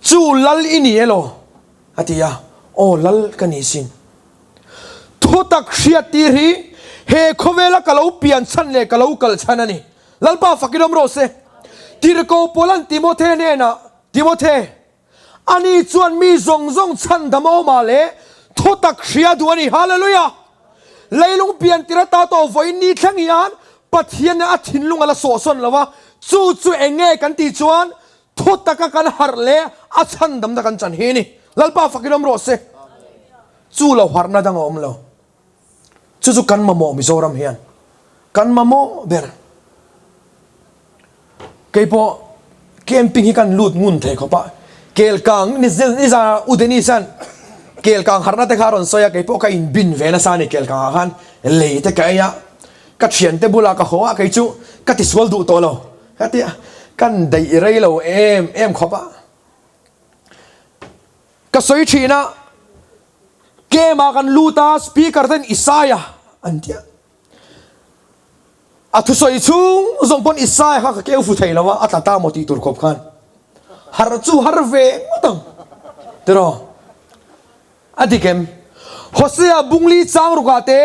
Chu Lal i ni elaw? a ti a, Aw Lal ka ni sin. Thutak hriat tir hi he khawvela ka lo pian chhan leh ka lo kal chhan a ni. Lalpa fakin awm rawh se. Tirhkoh Paula'n Timothe hnenah, Timothe! Ani chuan mi zawng zawng chhandam a awm ah leh thutak hria duh a ni. Hallelujah! Leilung pian tir ata tawh vawiin ni thleng hian Pathian nen a thinlung a la sawhsawn lo a, chu chu eng nge kan tih chuan thutaka kan harh leh a chhandamna kan chan hi a ni. Lalpa fakin awm rawh se. Chu lo harhna dang a awm lo. Chu chu kan mamawh Mizoram hian kan mamawh ber. Keipawh camping hi kan lut ngun thei khawp a, Kelkang ni nizan U Dennis an Kelkang harhna te kha a rawn sawi a, keipawh ka inbin ve nasa a ni Kelkang ah khan lei te ka ei a, ka thiante bulah ka haw a kei chu ka tisual duh tawh lo ka ti a, kan daih rei lo em em khawp a. Ka sawi thin a, Camp ah kan lut a, speaker ten Isaiah an ti a. A thusawi chhung zawng pawn Isaiah kha ka keu fu thei lo a, a tla ta maw tih tur khawp khan har chu har ve ngawt ang tiraw? A dik em? Hosea bungli chang rukah te,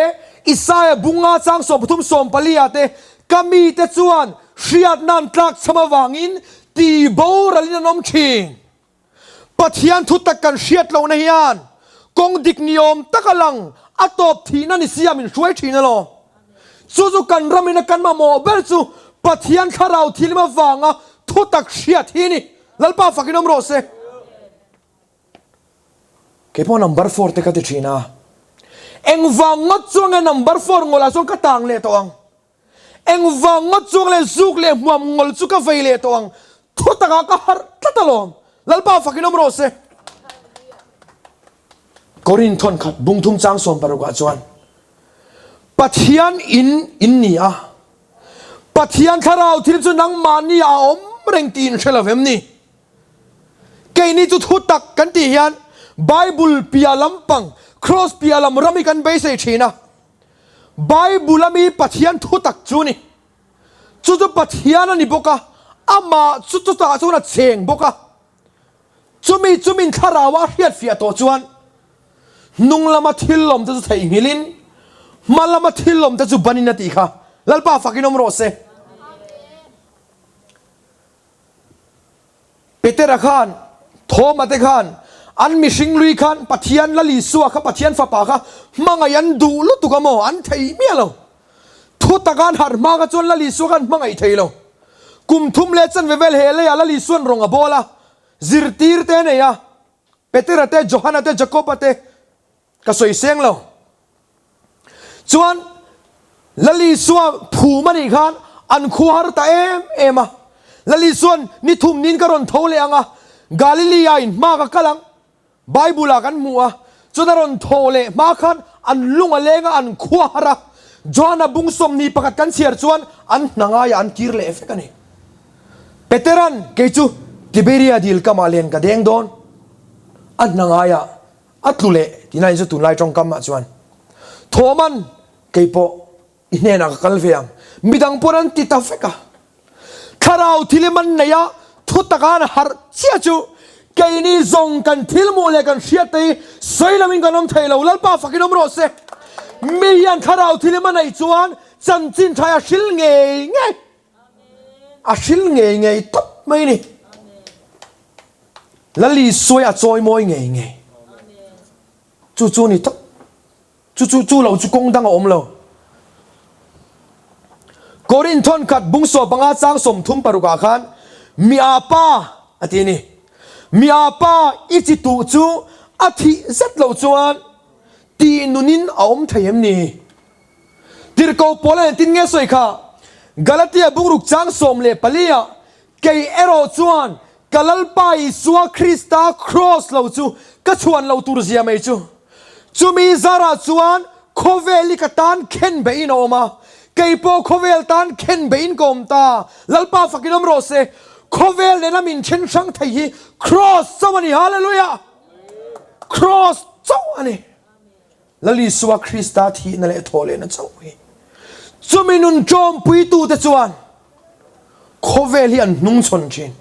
Isaiah bunga chang 13 14 ah te ka mite chuan hriatna an tlakchham avangin ti boralin an awm thin. Pathian thu tak kan hriat lohna hian kawng dik ni awm tak a lang, a tawp thihna ni sia min hruai thin alawm. Chu chu kan ram ina kan mamawh ber chu Pathian thlarau thilm avanga thu tak hriat hi a ni. Lalpa fakin awm rawh se. Keipawh number four te ka ti thin a. Engvang ngawt chuan nge number four ngawlah chuan ka tang leh tawh ang? Engvang ngawt chuang leh zuk leh hmuam ngawl chu ka vei leh tawh ang, thu takah ka harh tlat alawm. Lalpa fakin awm rawh se. Korin thawnkhat bungthum chang 16 ah chuan Pathian in in ni a, Pathian thlarau thil chu nangmahni ah a awm reng tih in hre lo em ni? Keini chu thu tak kan tih hian Bible piah lampang, Kraws piah lam ram hi kan beisei thin a. Bible a mi Pathian thu tak chu ni. Chu chu Pathian a ni bawk a, amah chu chutah chuan a cheng bawk a. Chumi chumin thlarau a hriat fiah tawh chuan hnung lama thil lawm te chu theihnghilhin hma lama thil lawm te chu banin a tih kha. Lalpa fakin awm rawh se. Petera khan, Thoma te khan, an mihring lui khan Pathian Lal Isua kha Pathian Fapa kha hmangaih an duh lutuk a maw? An thei miah lo. Thu taka an harh hma kha chuan Lal Isua kha an hmangaih thei lo. Kum thum leh chanve vel he leiah Lal Isua'n rawng a bawl a, zirtir te a nei a, Petera te, Johana te, Jakoba te, Ka sawi seng lo. Chuan Lal Isua phum a nih khan an khua har ta em em a. Lal Isua'n ni thum niin ka rawn tho leh ang a, Galilee ah in hma ka kal ang. Bible ah kan hmu a. Chuan a rawn tho leh hma khan an lung a leng a, an khua har a. Johana bung 21 kan chhiar chuan an hna ngaiah an kir leh vek a ni. Petera'n kei chu Tiberia dil kamah len ka deng dawn. A hna ngaiah A tlu leh tih na in chu tunlai tawngkam ah chuan Thawman keipawh i hnenah ka kal ve ang, midang pawn an ti ta vek a. Thlarau thil i man nei a, thu taka an harh chiah chu keini zawng kan thil hmuh leh kan hriat te hi sawi lo in kan awm thei lo, Lalpa fakin awm rawh se. Mi hian thlarau thil i man neih chuan chanchin tha hi a hril ngei ngei. A hril ngei ngei tawp mai ni. Lali sawi a chawi mawi ngei ngei. Chu chu ni tawp. Chu chu chu lo chu kawng dang a awm lo. Korin thawn khat bung 15 chang 36 ah khan mi a pa a ti ni. Mi a pa i chi tuh chu a thih zet lo chuan tih nunin a awm thei em ni? Tirhkoh Paula engtin nge sawi kha? Galatia bungruk chang 14 ah, Kei erawh chuan ka Lalpa Isua Krista kraws lo chu ka chhuan lo tur zia mai chu. Chumi zarah chuan khawvel hi ka tan khen beihin a awm a, kei pawh khawvel tan khen beihin ka awm ta. Lalpa fakin awm rawh se. Khawvel nena min then hrang thei hi kraws chauh a ni. Hallelujah! Kraws chauh a ni. Lal Isua Krista thihna leh thawhlehna chauh hi chumi nun ṭawmpuitute chuan khawvel hi an hnungchhawn ṭhin.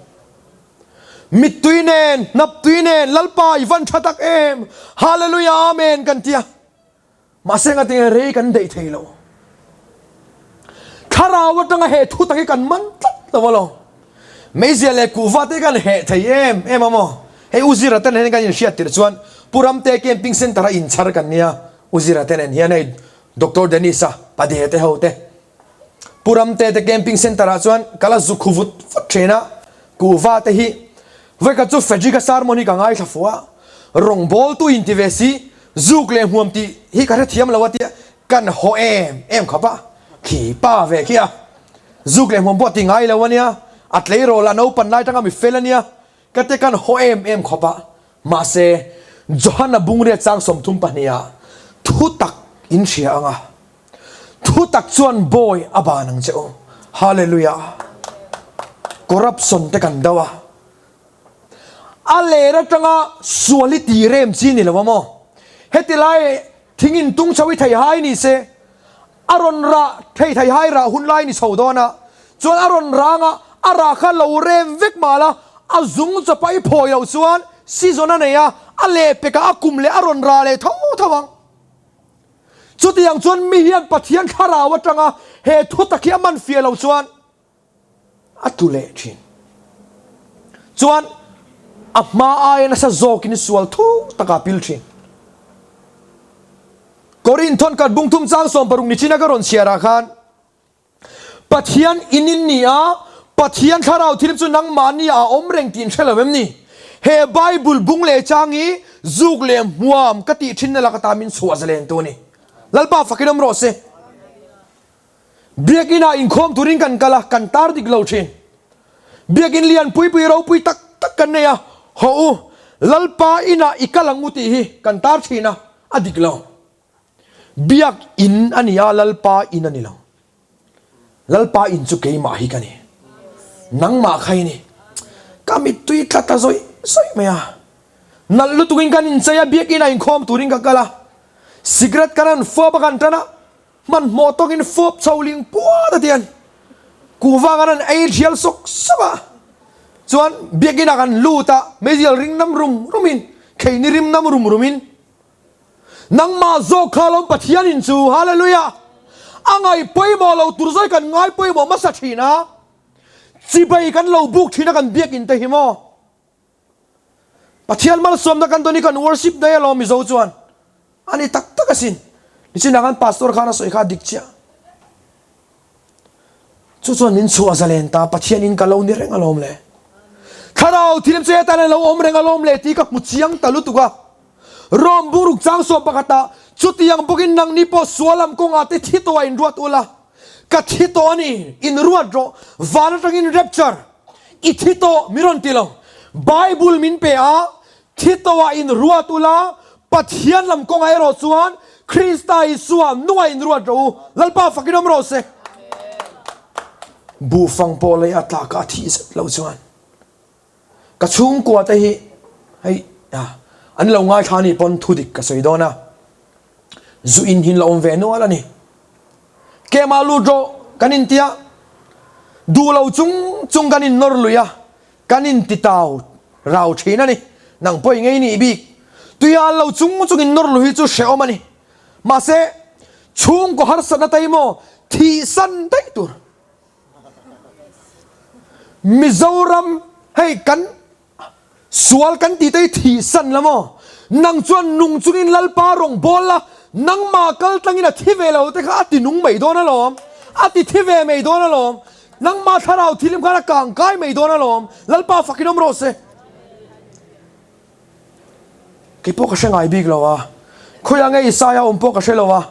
Mittui nen, hnaptui nen, Lalpa i van ṭha tak em! Hallelujah Amen kan ti a. Mahse ngatinge rei kan daih thei lo. Thlarau aṭanga he thu tak hi kan man tlat lo alawm. Meizia leh kuhva te kan heh thei em em a maw? Hei U Zira te nen hian kan inhriat tirh chuan Pu Ramte Camping Centre a inchhar kan nia, U Zira te nen hian hei Doctor Dennis-a Pade te ho te. Pu Ramte te Camping Centre ah chuan ka la zu khu vut vut thin a, kuhva te hi vawikhat chu Frederick-a sermon hi ka ngaithla fuh a, rawngbawltu inti ve si, zuk leh hmuam tih hi ka hrethiam lo a tia kan haw em em khawp a, khi pa ve khi a, zuk leh hmuam pawh ti ngai lo a nia, a tleirawl a naupan lai tanga mi fel a nia, ka te kan haw em em khawp a, mahse Johana Bungriat chang 32 ah thu tak in hria ang a. Thu tak chuan bawi a ban ang che u. Hallelujah. Corruption te kan do a. A ler atanga sual hi ti rem chi ni lo a maw? Heti lai thing in tung chho i thei hai ni se, a rawn rah thei thei hai rah hun lai ni chho dawn a, chuan a rawn rang a, a rah kha lo rem vek mal a, a zung chawpa i phawi loh chuan season a nei a, a lehpekah a kum leh a rawn rah leh tho tho ang. Chutiang chuan mi hian Pathian thlarau atanga he thutak hi a man fiah lo chuan a tlu leh thin. Chuan a hma aia nasa zawkin sual thu taka a pil thin. Korinthon khat bungthum chang 16 ni china ka rawn chhiarah khan Pathian in in ni a, Pathian thlarau thil chu nangmahni ah a awm reng tih in hre lo em ni? He Bible bung leh chang hi zuk leh hmuam ka tih thin na lak ata min chhuah zalen tu a ni. Lalpa fakin awm rawh se. Biakinn ah inkhawm turin kan kal a, kan tar dik lo thin. Biakinn lian pui pui ropui tak tak kan nei a, hawh u, Lalpa inah i kal ang u tih hi kan tar thin a, a dik lo. Biak in a ni a, Lalpa in a ni lo. Lalpa in chu keimah hi ka ni. Nangmah kha i ni. Ka mittui tla ta zawih zawih mai a. Nalh lutukin kan inchei a, biak inah inkhawm turin ka kal a. Cigarette kan han fuap a kan tan a, hmanhmawh tawkin fuap chho ling puat a tian kuhva kan han ei thial sawk sawk a. Chuan biak inah kan lut a, meizial ring nam rum rumin, kheini rim nam rum rumin, Nangmah zawk kha lawm Pathian in chu Hallelujah! A ngaih pawimawh lo tur zawi kan ngai pawimawh hmasa thin a, chibai kan lo buk thin a kan biakinn te hi maw? Pathian malsawmna kan dawn hi kan worship daih alawm Mizo chuan a ni tak tak asin. Nichinah khan Pastor khan a sawi kha a dik chiah. Chu chuan min chhuah zalen ta, Pathian in ka lo ni reng alawm le. Thlarau thil che atan a lo awm reng alawm le tih ka hmu chiang ta lutuk a. Rome buruk chang sawm pakhatah chutiang bawkin nangni pawh sual lam kawngah te thi tawh a inruat ula, ka thi tawh a ni, inruat rawh, van atangin rapture, i thi tawh mi rawn ti lo. Bible min pe a, Thi tawhah inruat ula, Pathian lam kawngah erawh chuan Krista Isua nungah inruat rawh u. Lalpa fakin awm rawh se. Buhfang pawh lei a tlakah a thih zet loh chuan ka chhungkua te hi hei an lo ngaithla anih pawn thu dik ka sawi dawn a, zu in hi an lo awm ve nual a ni. Kemah lut rawh kan intia, duh lo chung chung kan innawr lui a, Kan intitau rau thin a ni. Nang pawh i ngei nih bik. Tuial lo chung chungin nawr lu hi chu hrehawm a ni. Mahse, chhungkaw harsatna te hi maw thihsan daih tur. Mizoram hei kan sual kan tih te hi thihsan la maw? Nang chuan nung chungin Lalpa rawn bawl la, nangmah kal tlangin a thi ve lo te kha a ti nung mai dawn alawm. A ti thi ve mai dawn alawm. Nangmah thlarau thilim khan a kang kai mai dawn alawm, Lalpa fakin awm rawh se. Kei pawh ka hre ngai bik lo a, khawiah nge Isaia awm pawh ka hre lo a,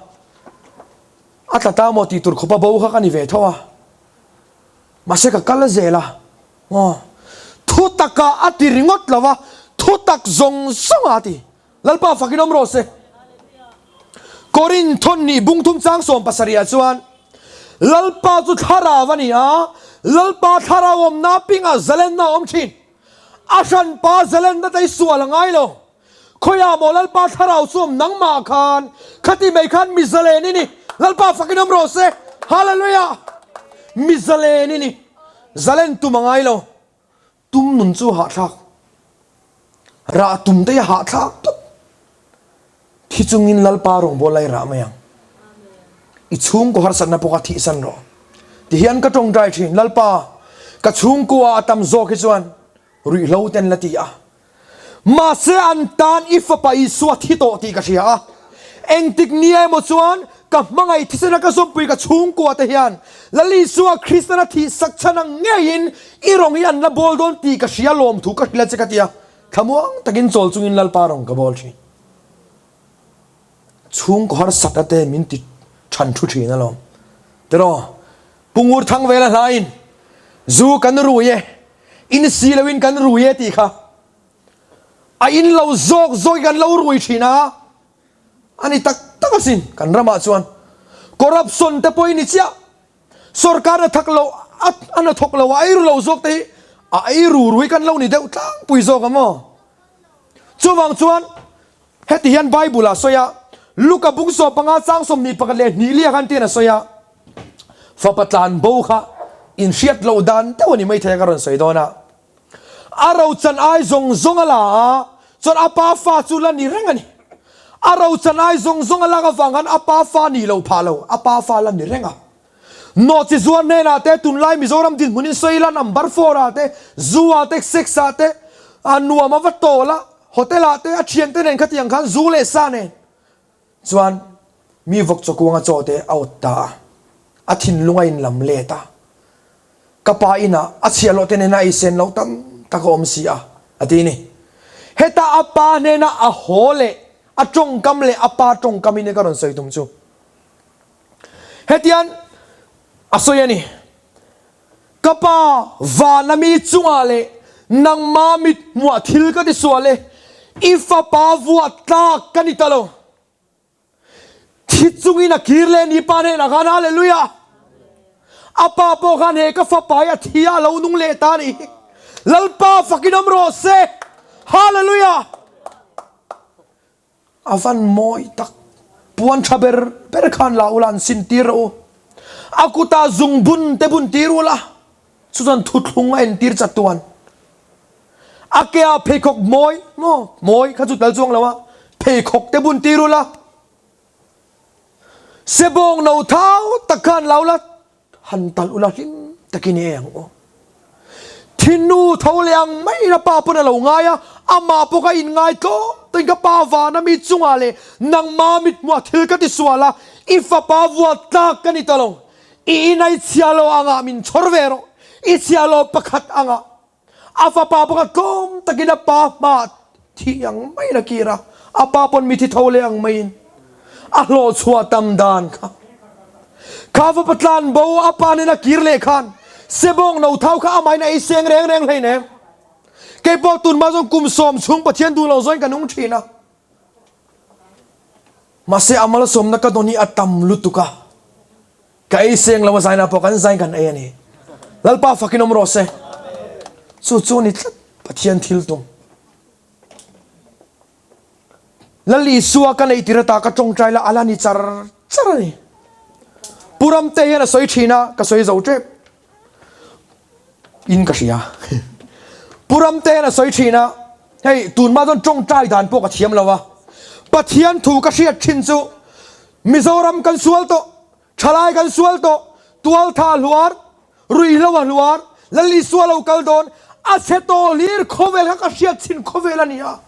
a tla ta maw tih tur khawpa bo kha ka ni ve tho a, mahse ka kal zel a, aw thu takah a ti ringawt lo a, thu tak zawng zawngah a ti. Lalpa fakin awm rawh se. Korinthon nih bungthum chang 70 ah chuan Lalpa chu thlarau a ni a, Lalpa thlarau awmna pingah zalenna a awm thin. A hranpa zalenna te hi sual a ngai lo. Khawiah maw Lalpa thlarau chu awm nangmah khan, khati mai khan mi zalen i ni. Lalpa fakin awm rawh se. Hallelujah! Mi zalen i ni. Zalen tum a ngai lo. Tum nun chu hahthlak. Rah tum te hi hahthlak tawp. Thi chungin Lalpa rawngbâwl lai rah mai ang. I chhungkaw harsatna pawh kha thihsan rawh. Tihian ka tawngtai thin, Lalpa, ka chhungkua a tam zawk hi chuan ruihhlo ten la ti a. Mahse an tan i fapa Isua thi tawh tih ka hria a. Engtik nia emaw chuan ka hmangaih thisena ka zawmpui ka chhungkua te hian Lal Isua Kristana thih sak chhan ang ngeiin i rawng hi an la bawl dawn tih ka hria lawmthu ka hrilh a che ka ti a. Thlamuang takin chawl chungin Lalpa rawng ka bawl thin. Chhungkaw harsatna te min ti than thu thin alawm. Tiraw, Pu Ngur Thangvela hlain zu kan rui e, in si loin kan rui e tih kha a in lo zawk zawkin kan lo rui thin a, a ni tak tak asin kan ramah chuan corruption te pawh i ni chiah. Sorkar a thak lo a a hnathawk lo a eiru lo zawk te hi a eiru rui kan lo ni deuh tlangpui zawk ang aw. Chuvang chuan heti hian Bible ah sawi a, Luka bung 15 chang 22 leh hnih khan tian a sawi a, fapa tlan bo kha inhriat loh dan deuh a ni maithei a ka rawn sawi dawn a. A rochan ai zawng zawng a la a, chuan a pa fa chu la ni reng a ni. A rochan ai zawng zawng a lak avang khan a pa fa ni lo phah lo, a pa fa la ni reng a. Nawhchi zuar hnenah te, tunlai Mizoram dinhmunin sawi ila number four ah te, zu ah te, sex ah te, a nuam a va tawl a, hotel ah te a thiante nen khatiang khan zu leh sa nen chuan mi vawk chawkuanga chaw te a awt ta a, a thinlung a inlam let a. Ka pa inah a chhiahhlawh te nena ei sen loh tam tak a awm si a, a ti ni. Heta a pa hnena a haw leh a tawngkam leh a pa tawngkam in ka rawn sawi tum chu hetian a sawi a ni, Ka pa vana mi chungah leh nangma mit hmuah thil ka ti sual e, i fapa vuah tlak ka ni ta lo. Thi chungin a kir leh ni pa hnenah khan Hallelujah! A pa pawh khan he ka fapa hi a thi a, a lo nung leh ta a nih hi. Lalpa fakin awm rawh se! Hallelujah! A van mawi tak. Puan tha ber ber khan la ula an sin tir rawh u. A kutah zungbun te bun tir ula, chu chuan thuthlung a entir chatuan. A ke ah pheikhawk mawi maw mawi kha chu tal chuang lo a, pheikhawk te bun tir ula, sebawng no thau tak khan la ula, han talh ula hlim takin i ei ang u. Thinu tho leh ang maiin a pa pawn a lo ngai a, amah pawh ka inngai tlawm tawhin ka pa vana mi chungah leh nangma mithmuah thil ka ti sual a, i fapa vuah tlak ka ni ta lo, i inai chhia lo angah min chhawr ve rawh, i chhia lo pakhat angah. A fapa pakhat tlawm takin a pa hmaah thi ang maiin a kir a, a pa pawn mithi tho leh ang maiin a hlawhchhuah tam dan kha. Kha fapa tlan bo a pa nen a kir leh khan sebawng no thau kha amahin a ei seng reng reng hleinem. Kei pawh tunhma chuan kum sawm chhung Pathian duh lo zawin ka nung thin a. Mahse a malsawmna ka dawn hi a tam lutuk a. Ka ei seng lo a zaina pawh kan zain kan ei a ni. Lalpa fakin awm rawh se. Chu chu ni tlat Pathian thil tum. Lal Isua ka neih tir ata ka tawngtai la ala ni char char a ni. Pu Ramte hian a sawi thin a, ka sawi zo tep in ka hria. Pu Ramte hian a sawi thin a, hei tunhma chuan tawngtai dan pawh ka thiam lo a. Pathian thu ka hriat thin chu Mizoram kan sual tawh, thalai kan sual tawh, tualtha a hluar, ruihhlo a hluar, Lal Isua lo kal dawn, a chhe tawh hlir khawvel kha ka hriat chhin khawvel a ni a.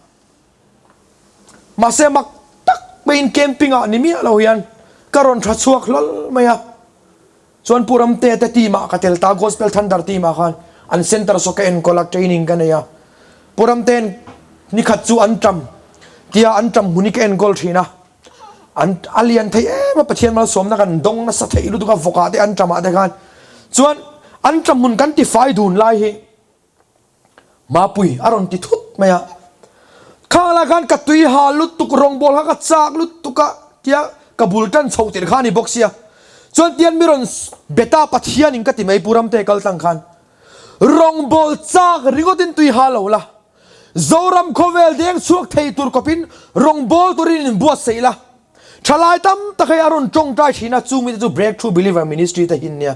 Mahse mak tak maiin camping ah ni miah lo hian ka rawn tha chhuak hlawl mai a. Chuan Pu Ramte te team ah ka tel ta, Gospel Thunder team ah khan an center saw ka enkawl a, training ka nei a. Pu Ramte'n nikhat chu an ṭam tia an ṭam hmun hi ka enkawl ṭhin a. An a lian thei em a, Pathian malsawmna kan dawng nasa thei lutuk a, vawkah te an ṭamah te khan. Chuan an ṭam hmun kan tifai dun lai hi Mapui a rawn ti thut mai a, Khang lai khan ka tui ha lutuk, rawngbawl kha ka chak lutuk a tia ka bul tan chhoh tirh kha a ni bawk sia. Chuan tian mi rawn beta Pathianin ka ti mai Pu Ramte kal tlang khan rawngbawl chak ringawtin tui ha lo la, Zoram khawvel deng chhuak thei tur kawpin rawngbawl turin in buatsaih la. Thalai tam tak hei a rawn tawngtai thin a, chung mite chu Breakthrough Believer Ministry te hin nia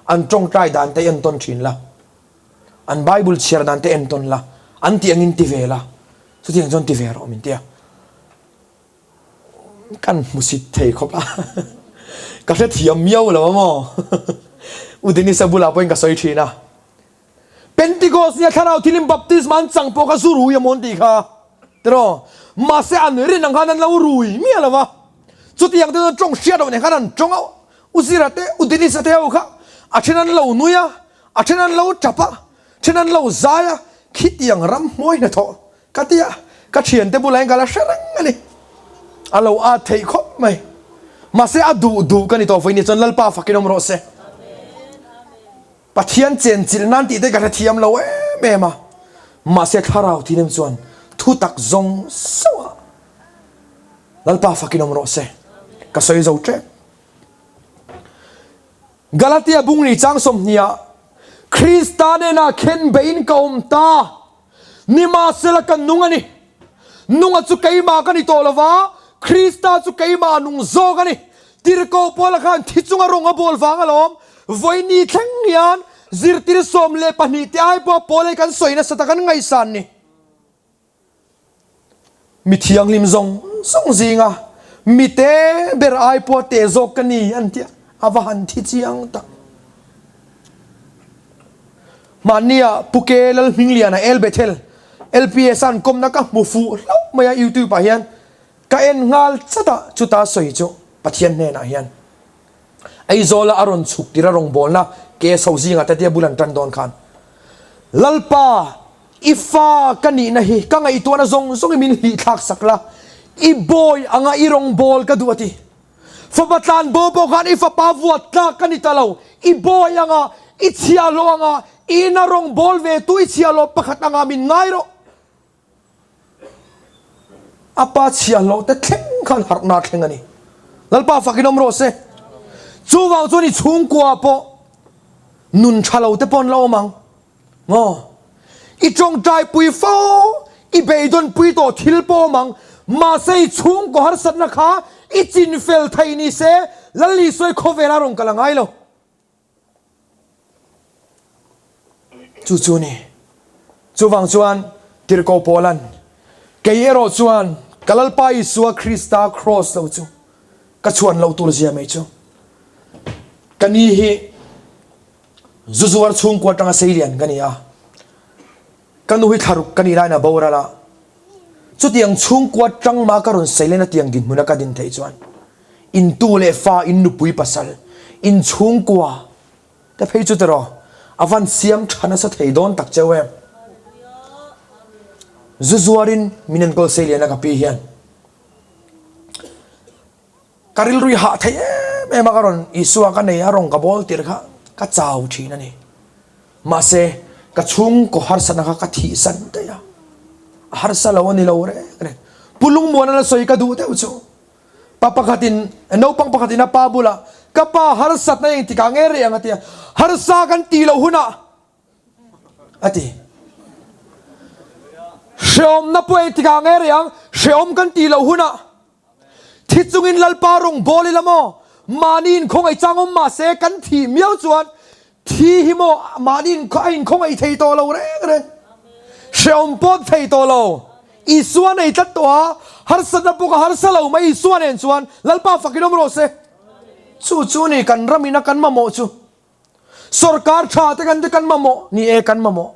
an tawngtai dan te entawn thin la. An Bible chhiar dan te entawn la, an tih angin ti ve la, chutiang chuan ti ve rawh min ti a. Kan hmusit thei khawp a, ka hrethiam miau lo a maw? U Denisa bulah pawhin ka sawi thin a. Pentecost nia thlarau thilim baptisma an chang pawh kha zu rui amaw an tih kha tiraw? Mahse an rin ang khan an lo rui miah lo va, chutiang te chuan tawng hriat loh nen khan an tawng a, U Zira te, U Denisa te ho kha a then an lo nui a, a then an lo tap a, then an lo zai a, khitiang ram hmuai hnathawh ka ti a, ka thiante bulah hian ka la hre reng a ni. A lo at theih khawp mai. Mahse a duh duh ka ni tawh vawiin chuan Lalpa fakin awm rawh se. Pathian chenchilh nan tih te ka hrethiam lo em em a, mahse thlarau thinem chuan thutak zawng zawng ah Lalpa fakin awm rawh se, ka sawi zo tep. Galatia bung ni chang 20 ah Krista nena khen beihin ka awm ta, nimahsela ka nung a ni. Nunga chu keimah ka ni tawh lova, Krista chu keimah nung zawk a ni. Tirhkoh Paula khan thi chunga rawng a bawl vang alawm. Vawiini thleng hian zirtir 12 te ai pawha Paul hi kan sawi nasa ta kan ngaihsan ni. Mi thianghlim zawng zawng zinga mi te ber ai pawha te zawk ka ni an tia a va han thi chiang tak. Mahnia Pu Ke Lalhmingliana El Bethel LPS an kawmna ka hmu fuh hlauh mai a YouTube ah hian ka en nghal chat a chuta sawi chu Pathian hnenah hian Aizawla a rawn chhuk tir a rawngbawlna ke so zingah te tia bul an tan dawn khan Lalpa i fa ka nihna hi ka ngaihtuahna zawng zawng i min hlih thlak sak la i bawi anga i rawngbâwl ka duh a ti. Fapa tlan bo pawh khan i fapa vuat tlak ka ni ta lo, i bawi anga i chhiahhlawh anga i ina rawngbâwl ve tu i chhiahhlawh pakhat anga min ngai rawh. A pa chhiahhlawh te thleng khan harhna thleng a ni. Lalpa fakin awm rawh se. Chuvang chuan i chhungkua pawh nun tha lo te pawh an la awm ang. Maw? I tawngtai pui fo, i beidawn pui tawh thil pawh awm ang. Mahse i chhungkaw harsatna kha i chinfel thei ni se, Lal Isua i khawvela rawn kal a ngai lo. Chu chu ni. Chuvang chuan Tirhkoh Paula'n, Kei erawh chuan ka Lalpa Isua Krista kraws lo chu ka chhuan loh tur zia mai chu. Ka ni hi zu zuar chhungkua atanga seilian ka ni a, ka nu hi thlaruk ka nih laiin a boral a, chutiang chhungkua atang mah ka rawn seilen a tiang dinhmuna ka din theih chuan in tu leh fa, in nupui pasal, in chhungkua te phei chu tiraw a van siam tha nasa thei dawn tak cheu em. Zu zuarin min enkawl seilian a ka pi hian ka rilru i hah thei em em a ka rawn Isua ka nei a rawn ka bawl tir kha ka chau thin a ni. Mahse ka chhungkaw harsatna kha ka thihsan daih a, a harsa lo a ni lo reng reng. Pu Lungmuana la sawi ka duh deuh chu. Pa pakhatin, naupang pakhatin a pa bulah, Ka pa harsatna engtikah nge reh ang a ti a, harsa kan tih loh hunah a ti. Hreawmna pawh engtikah nge reh ang, hreawm kan tih loh hunah. Thi chungin Lalpa rawng bawl ila maw? Mahni inkhawngaih chang awm mah se kan thih miau chuan Thi hi maw mahni a inkhawngaih thei tawh lo reng reng. Hreawm pawh thei tawh lo. Isua nei tlat tawh a, harsatna pawh ka harsa lo mai Isua nen chuan Lalpa fakin awm rawh se. Chu chu ni kan ram ina kan mamawh chu. Sorkar tha te kan te kan mamawh ni e kan mamawh.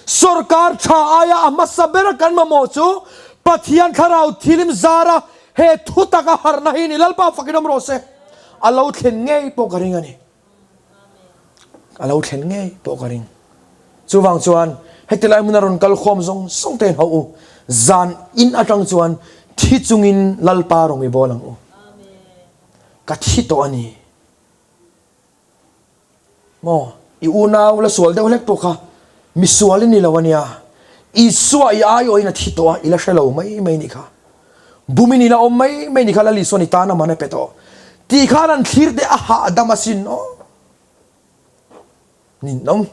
Sorkar tha aia a hmasa bera kan mamawh chu Pathian thlarau thilim zara he thutak a harhna hi ni Lalpa fakin awm rawh se. A lo thlen ngei pawh ka ring a ni. A lo thlen ngei pawh ka ring. Chuvang chuan heti lai hmuna rawn kal khawm zawng zawng te ho u, zan in atang chuan thi chungin Lalpa rawn i bawl ang u. Ka thi tawh a ni. Maw, i unau la sual deuh hlek pawh kha misual i ni lo a nia. Isua i aiawhin a thi tawh a, i la hre lo mai mai nih kha. Bumin ila awm mai mai ni kha Lal Isuan i tan a man a pe tawh tih khan an thlir teh a hahdam asin aw. Ninawm.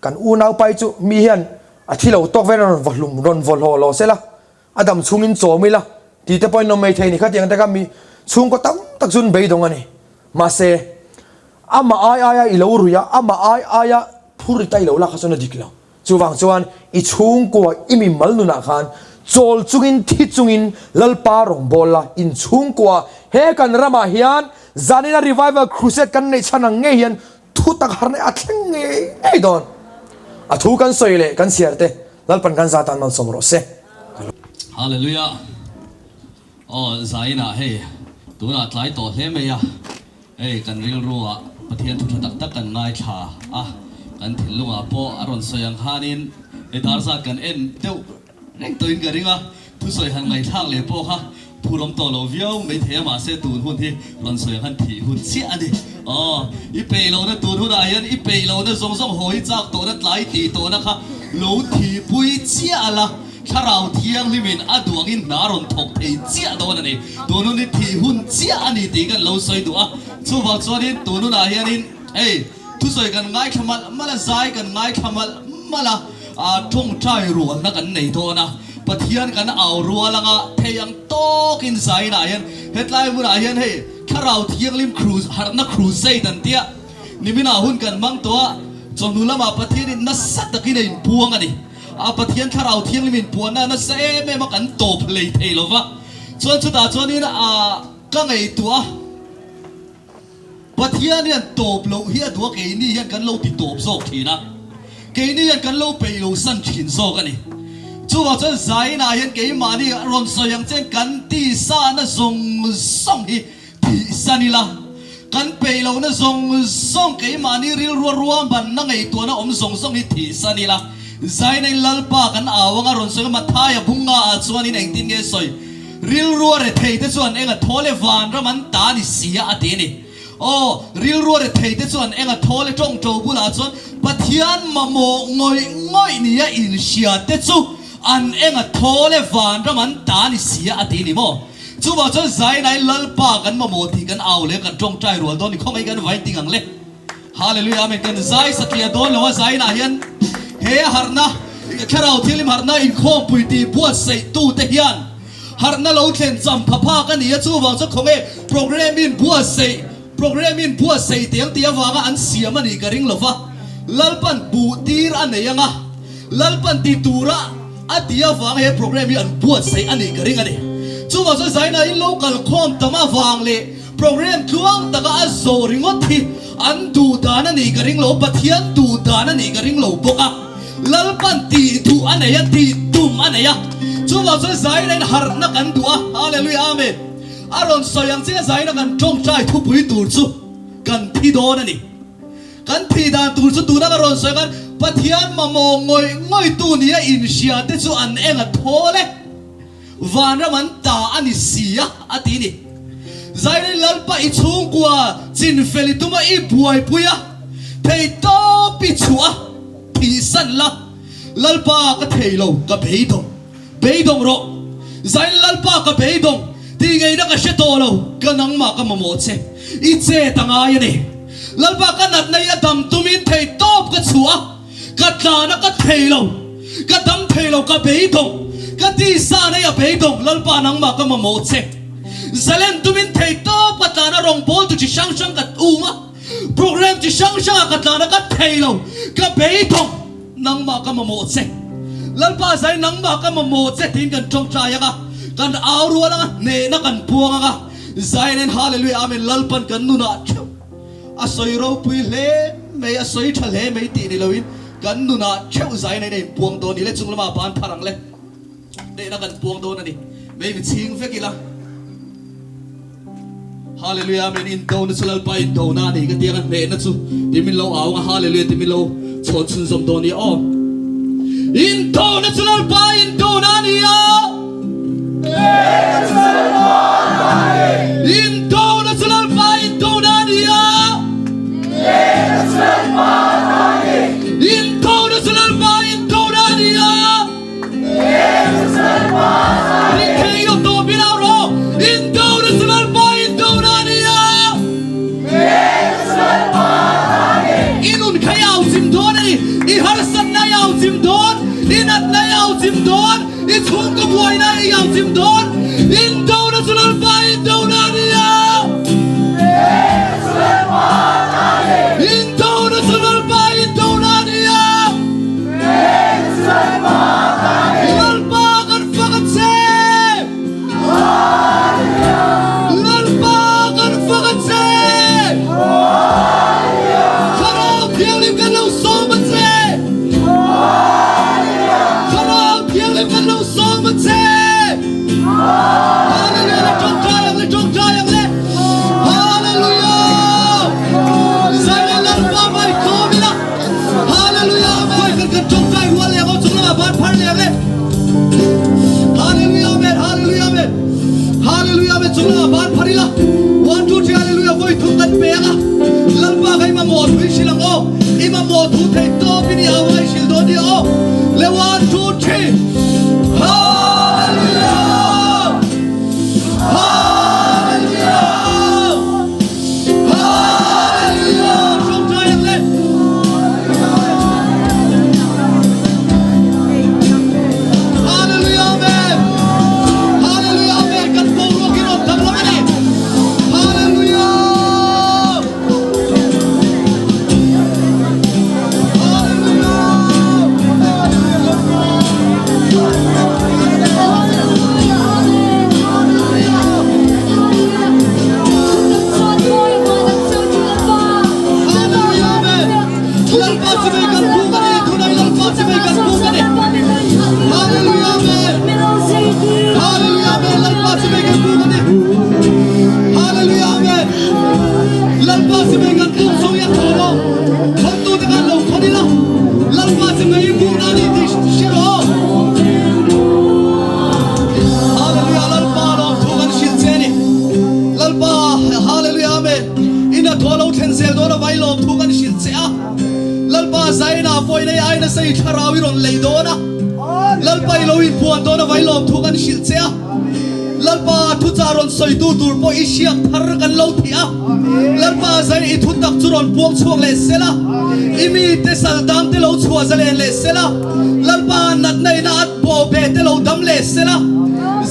Kan unau pai chu mi hian a thi lo tawk vel a rawn vaw hlum rawn vaw hlawh hlawh sela a dam chhungin chawm ila tih te pawhin awm mai thei ni kha tiang te kha mi chhungkaw tam tak chu an beidawng a ni. Mahse amah ai aia i lo rui a amah ai aia phur i ta i lo lak kha chuan a dik lo. Chuvang chuan i chhungkua i mi mal nunah khan chawl chungin thi chungin Lalpa rawngbâwl la, in chhungkua he kan ramah hian zanina revival crusade kan neih chhan ang ngei hian thutak harna a thleng ngei ngei dawn. A thu kan sawi leh kan chhiar te Lalpan kan za tan malsawm rawh se. Hallelujah. Aw Zainah hei tunah tlai tawh hle mai a, hei kan rilru ah Pathian thu tha tak tak kan ngaithla a, kan thinlungah pawh a rawn sawi ang khanin hei dar zat kan en deuh reng tawhin ka ring a, thusawi han ngaihthlak leh pawh kha phurawm tawh lo viau maithei a mahse tun hun hi rawn sawi ang khan thih hun chiah a ni. Aw i peih lohna tun hunah hian i peih lohna zawng zawng hawi chak tawhna tlai tih tawhna kha lo thihpui chiah a la. Thlarau Thianghlimin a duangin hna rawn thawk thei chiah dawn a ni. Tun hun hi thih hun chiah a ni tih kan lo sawi duh a. Chuvang chuanin tun hunah hianin hei thusawi kan ngaithla malh malh a, zai kan ngaithla malh malh a, tawngtai rualna kan nei dawn a. Pathian kan au rual anga thei ang tawkin zainah hian hetlai hmunah hian hei Thlarau Thianghlim harhna crusade an tia niminah hun kan hmang tawh a, chawhnu lamah Pathianin nasa takin a inpuang a ni. A Pathian Thlarau Thianghlim in puanna nasa em em a kan tawp hlei thei lo va, chuan chutah chuanin a ka ngaihtuah a, Pathian hian tawp loh hi a duh a, keini hian kan lo ti tawp zawk thin a, keini hian kan lo peih lo san thin zawk a ni. Chuvang chuan zainah hian keimahni rawn sawi ang chen kan tisana zawng zawng hi Thihsan ila, kan peih lohna zawng zawng keimahni rilrua ruahmanna ngaihtuahna awm zawng zawng hi thihsan ila. Zainain Lalpa kan au anga rawn sawi a, Mathaia bunga ah chuanin engtin nge sawi? Rilrua rethei te chuan enga thaw le vanram an ta ni si a a ti a ni. Aw, rilrua rethei te chuan enga thaw le tawngto bulah chuan Pathian mamawh ngawih ngawih nia inhria te chu an enga thaw le vanram an ta ni si a a ti a ni maw? Chuvang chuan Zainai Lalpa kan mamawh tih kan au leh kan tawngtai rual dawn ni khawngaih kan vain ting ang le. Hallelujah Amen Kan zai satliah dawn lo a Zainah hian he harhna Thlarau Thianghlim harhna inkhawmpui tih buatsaih tu te hian harhna lo thlen cham pha phak a ni a chuvang chuan khawnge program in buatsaih program in buatsaih teh ang tih avanga an siam a nih ka ring lo va Lalpan buh tir a nei anga Lalpan ti tura a ti avang he program hi an buatsaih a nih ka ring a ni. Chuvang chuan Zaina in lo kal khawm tam avang leh program tluang taka a zawh ringawt hi an duh dan a nih ka ring lo, Pathian duh dan a nih ka ring lo bawk a. Lalpan tih duh a nei a, tih tum a nei a. Chuvang chuan Zaina in harhna kan duh a, Hallelujah Amen. A rawn sawi ang chiah Zaina kan tawngtai thupui tur chu kan thi dawn a ni. Kan thih dan tur chu tuna ka rawn sawi khan Pathian mamawh ngawih ngawih tu nia inhria te chu an eng a thawl e, vanram an ta a ni si a, a ti ni. Zailei Lalpa i chhungkua chinfel i tuma i buaipui a, theihtawp i chhuah a, thihsan la, Lalpa ka thei lo, ka beidawng. Beidawng rawh. Zain Lalpa ka beidawng tih ngeina ka hre tawh lo, ka nangmah ka mamawh che. I chet a ngai a ni. Lalpa ka natna hi a dam tumin thei tawp ka chhuah a, ka tlan a ka thei lo, ka dam thei lo, ka beidawng, ka tisa nei a beidawng, Lalpa nangmah ka mamawh che. Zalen tumin thei tawp ka tlan a, rawngbawl tu chi hrang hrang ka um a, program chi hrang hrang ah ka tlan a, ka thei lo, ka beidawng. Nangmah ka mamawh che. Lalpa zai nangmah ka mamawh che tiin kan tawngtai ang a, kan au rual ang a, hnehna kan puang ang a, zai nen Hallelujah Amen Lalpan kan nunah theuh a sawi ropui hle mai, a sawi tha hle mai tih ni loin kan nunah theuh zai nen a inpuang dawn ni le, chung lamah ban phar ang le, hnehna kan puang dawn a ni. Mei mi chhing vek ila. Hallelujah Amen Indona chu Lalpa indona a ni ka tiang a hnehna chu ti min lo au ang a Hallelujah ti min lo chhawn chhunzawm dawn nia aw Indona chu Lalpa indona a ni a Indona chu Lalpa indona a ni a Indona chu Lalpa indona a ni a te chung lamah ban phar ila. One, two, three, Hallelujah vawi thum kan pe ang a. Lalpa kha i mamawh thu i hrilh ang aw. I mamawh thu theih tawpin i au a i hrilh dawn nia aw. Le one, two, three, Hallelujah! Hallelujah! Hallelujah! Ṭawngṭai ang le. Hallelujah Amen. Hallelujah Amen. Kan boruak hi rawn danglam a ni. Hallelujah. Hallelujah Amen. Lalpa chu vei kan buk a ni. Tunai Lalpa chu vei kan buk a ni. Hallelujah Amen. Hallelujah Amen. Lalpa chu vei kan buk a ni. Hallelujah Amen. Lalpa chu vei kan buk chho i a thaw lo. Khawntu te khan lo khawn ila. Lalpa chu vei buk na ni tih hre rawh. Hallelujah Lalpa lawmthu kan hrilh che a ni. Lalpa Hallelujah Amen. I hnathawh lo thlen zel dawn a vai lawmthu kan hrilh che a. Lalpa Zaina pawhin hei aina sei thlarau i rawn lei dawn a. Lalpa i lo inpuan dawn a vai lawmthu kan hrilh che a. Lalpa thuchah rawn sawitu tur pawh i hriak thar kan lo thih a. Lalpa Zaina i thutak chu rawn puang chhuak leh sel a. I mite sal dang te lo chhuah zalen leh sel a. Lalpa natna ina a bawh ve te lo dam leh sel a.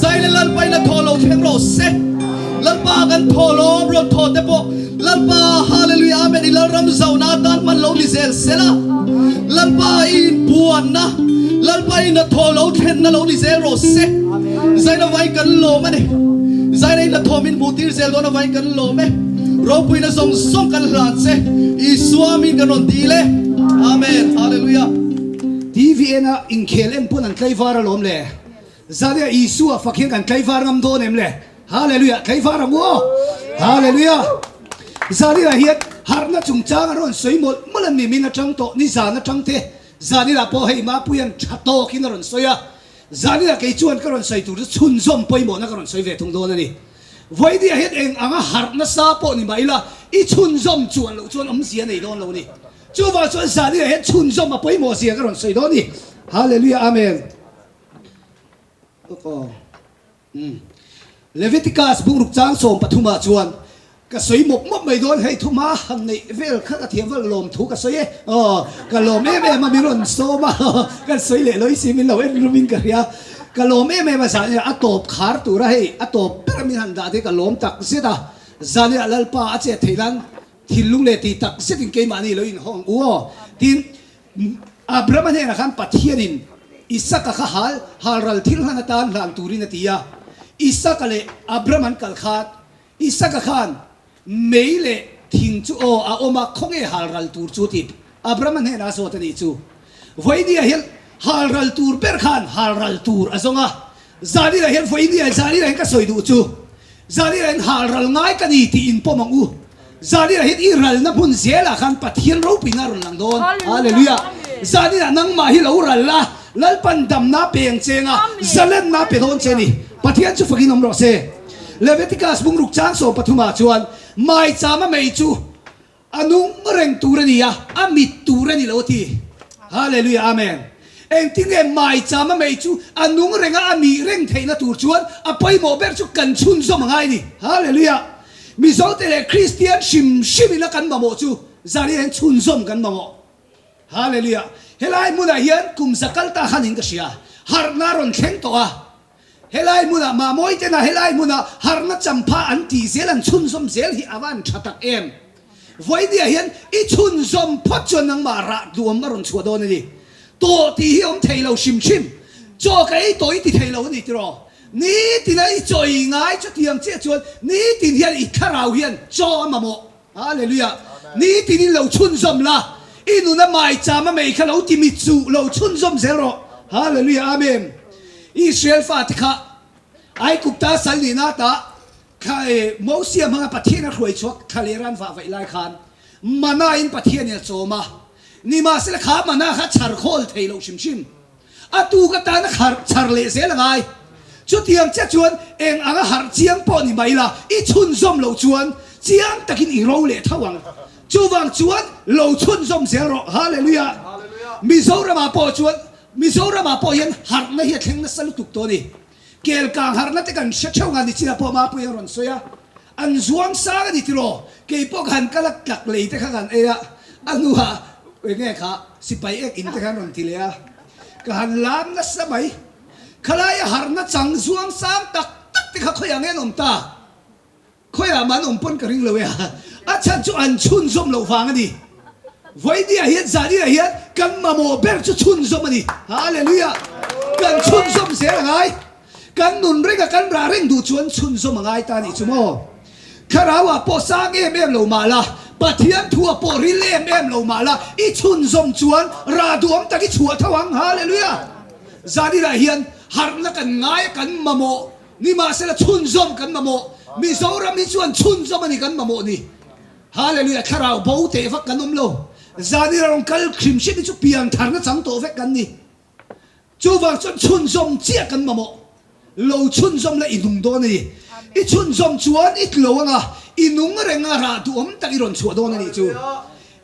Zaina Lalpa in a thaw lo thleng rawh se. Lalpa kan thaw lawm rawn thaw te pawh Lalpa Hallelujah Amen i Lalram zauhna atan hman lo ni zel sela Lalpa i inpuanna Lalpa i hnathawh lo thlenna lo ni zel rawh se Zaina vai kan lawm a ni Zaina i hnathawh min hmuh tir zel dawn avai kan lawm e Ropuina zawng zawng kan hlan che Isua min kan rawn dil e Amen Hallelujah. TVN a inkhel en pawn an tlaivar alawm le. Zania Isua fak hian kan tlaivar ngam dawn em le? Hallelujah! Tlaivar ang u aw! Hallelujah! Zania hian harhna chungchang a rawn sawi mawlh mawlh a ni min atang tawh ni zan atang te Zania pawh hei Mapuian tha tawkin a rawn sawi a, Zania kei chuan ka rawn sawi tur chu chhunzawm pawimawhna ka rawn sawi ve thung dawn a ni. Vawinia hian eng anga harh nasa pawh ni mah ila i chhunzawm chuan loh chuan awmzia nei dawn lo a ni. Chuvang chuan Zania hian chhunzawm a pawimawh zia ka rawn sawi dawn a ni. Hallelujah! Amen! Leviticus bungruk chang 13 ah chuan ka sawi mawp mawp mai dawn hei thuma han neih vel kha ka thiam vel lawm thu ka sawi e aw ka lawm em em a min rawn sawm a kan sawi leh lawih si min lo en rum in ka hria ka lawm em em a zan a tawp khar tura hei a tawp ber a min han dah te ka lawm tak zet a zan ah Lalpa a chet theih nan thinlung leh tih tak zet in keimahni lo inhawng u aw tin Abrahama hnenah khan Pathianin Isaka kha hal halral thil hlan atan hlan turin a ti a. Isaka leh Abraham an kal khan Isaka khan mei leh thing chu aw a awm a, khawnge halral tur chu tih Abrahama hnenah a zawt a nih chu. Vawinia hian halral tur ber khan halral tur a zawng a. Zanirah hian vawinia zanirah hian ka sawi duh chu zanirah hian halral ngai ka ni tih inpawm ang u. Zanirah hian i ralna hmun zelah khan Pathian ropuina a rawn lang dawn. Hallelujah! Zanirah nangmah hi lo ral la, Lalpan damna pe ang che nga, zalenna pe dawn che ni. Pathian chu fakin awm rawh se. Leviticus bungruk chang 13 ah chuan maichama mei chu A nung reng tur a ni a, a mit tur a ni lo a ti. Hallelujah Amen. Engtinge maicham a mei chu a nung reng a, a mih reng theihna tur chuan a pawimawh ber chu kan chhunzawm a ngai a ni. Hallelujah. Mizote leh Kristian hrim hrim ina kan mamawh chu zan hian chhunzawm kan mamawh. Hallelujah. Helai hmunah hian kum za kal ta khan in ka hria, harhna a rawn thleng tawh a. Helai hmunah Mahmawi tena helai hmuna harhna champha an tih zel an chhunzawm zel hi a van tha tak em? Vawinia hian i chhunzawm phawt chuan nangmah rah duam a rawn chhuah dawn a ni. Tawh tih hi awm thei lo hrim hrim. Chaw ka ei tawh i ti thei lo a ni tiraw? Nitin a i chaw ei ngai chutiang chiah chuan nitin hian i thlarau hian chaw a mamawh. Hallelujah! Nitin in lo chhunzawm la, i nuna maicham a mei kha lo ti mit suh, lo chhunzawm zel rawh. Hallelujah! Amen! Israel fate kha Aigupta sal nihna ata thla e Mosia hmanga Pathian a hruai chhuak thla leh ran vah vaih lai khan mana in Pathian in a chawm a, nimahsela kha mana kha chhar khawl thei loh hrim hrim. A tuk atana khar chhar leh zel a ngai. Chutiang che chuan eng anga harh chiang pawh ni mai la, i chhunzawm loh chuan chiang takin i ro leh tho ang. Chuvang chuan lo chhunzawm zel rawh. Hallelujah! Mizoramah pawh chuan Mizoramah pawh hian harhna hi a thleng nasa lutuk tawh a ni. Kel kang harhna te kan hre theuh nga ni chinah pawh Mapuia a rawn sawi a, an zuang sang a ni tiraw? Kei pawh ka han kal a, tlak lei te kha ka han ei a, a hnuah enge kha sipai ek in te kha an rawn ti leh a, ka han lam nasa mai. Khalaia harhna chang zuang sang tak tak te kha khawiah nge an awm ta? Khawiah mah an awm pawn ka ring lo e a, a chhan chu an chhunzawm loh vang a ni. Vawinia hian zaniah hian kan mamawh ber chu chhunzawm a ni. Hallelujah! Kan chhunzawm zel a ngai. Kan nun renga kan rah reng duh chuan chhunzawm a ngai ta a nih chu maw? Thlarauah pawh sang em em lo mah la, Pathian thuah pawh ril em em lo mah la, i chhunzawm chuan rah duhawm tak i chhuah tho ang. Hallelujah! Zaninah hian harhna kan ngai a, kan mamawh. Nimahsela chhunzawm kan mamawh. Mizoram hi chuan chhunzawm a ni kan mamawh ni. Hallelujah thlarau bo teh vak kan awm lo. Zanira rawn kal hrim hrim hi chu pian tharna chang tawh vek kan ni. Chuvang chuan chhunzawm chiah kan mamawh. Lo chhunzawm la i nung dawn a ni. I chhunzawm chuan i tlo anga i nung reng a rah duhawm tak i rawn chhuah dawn a nih chu.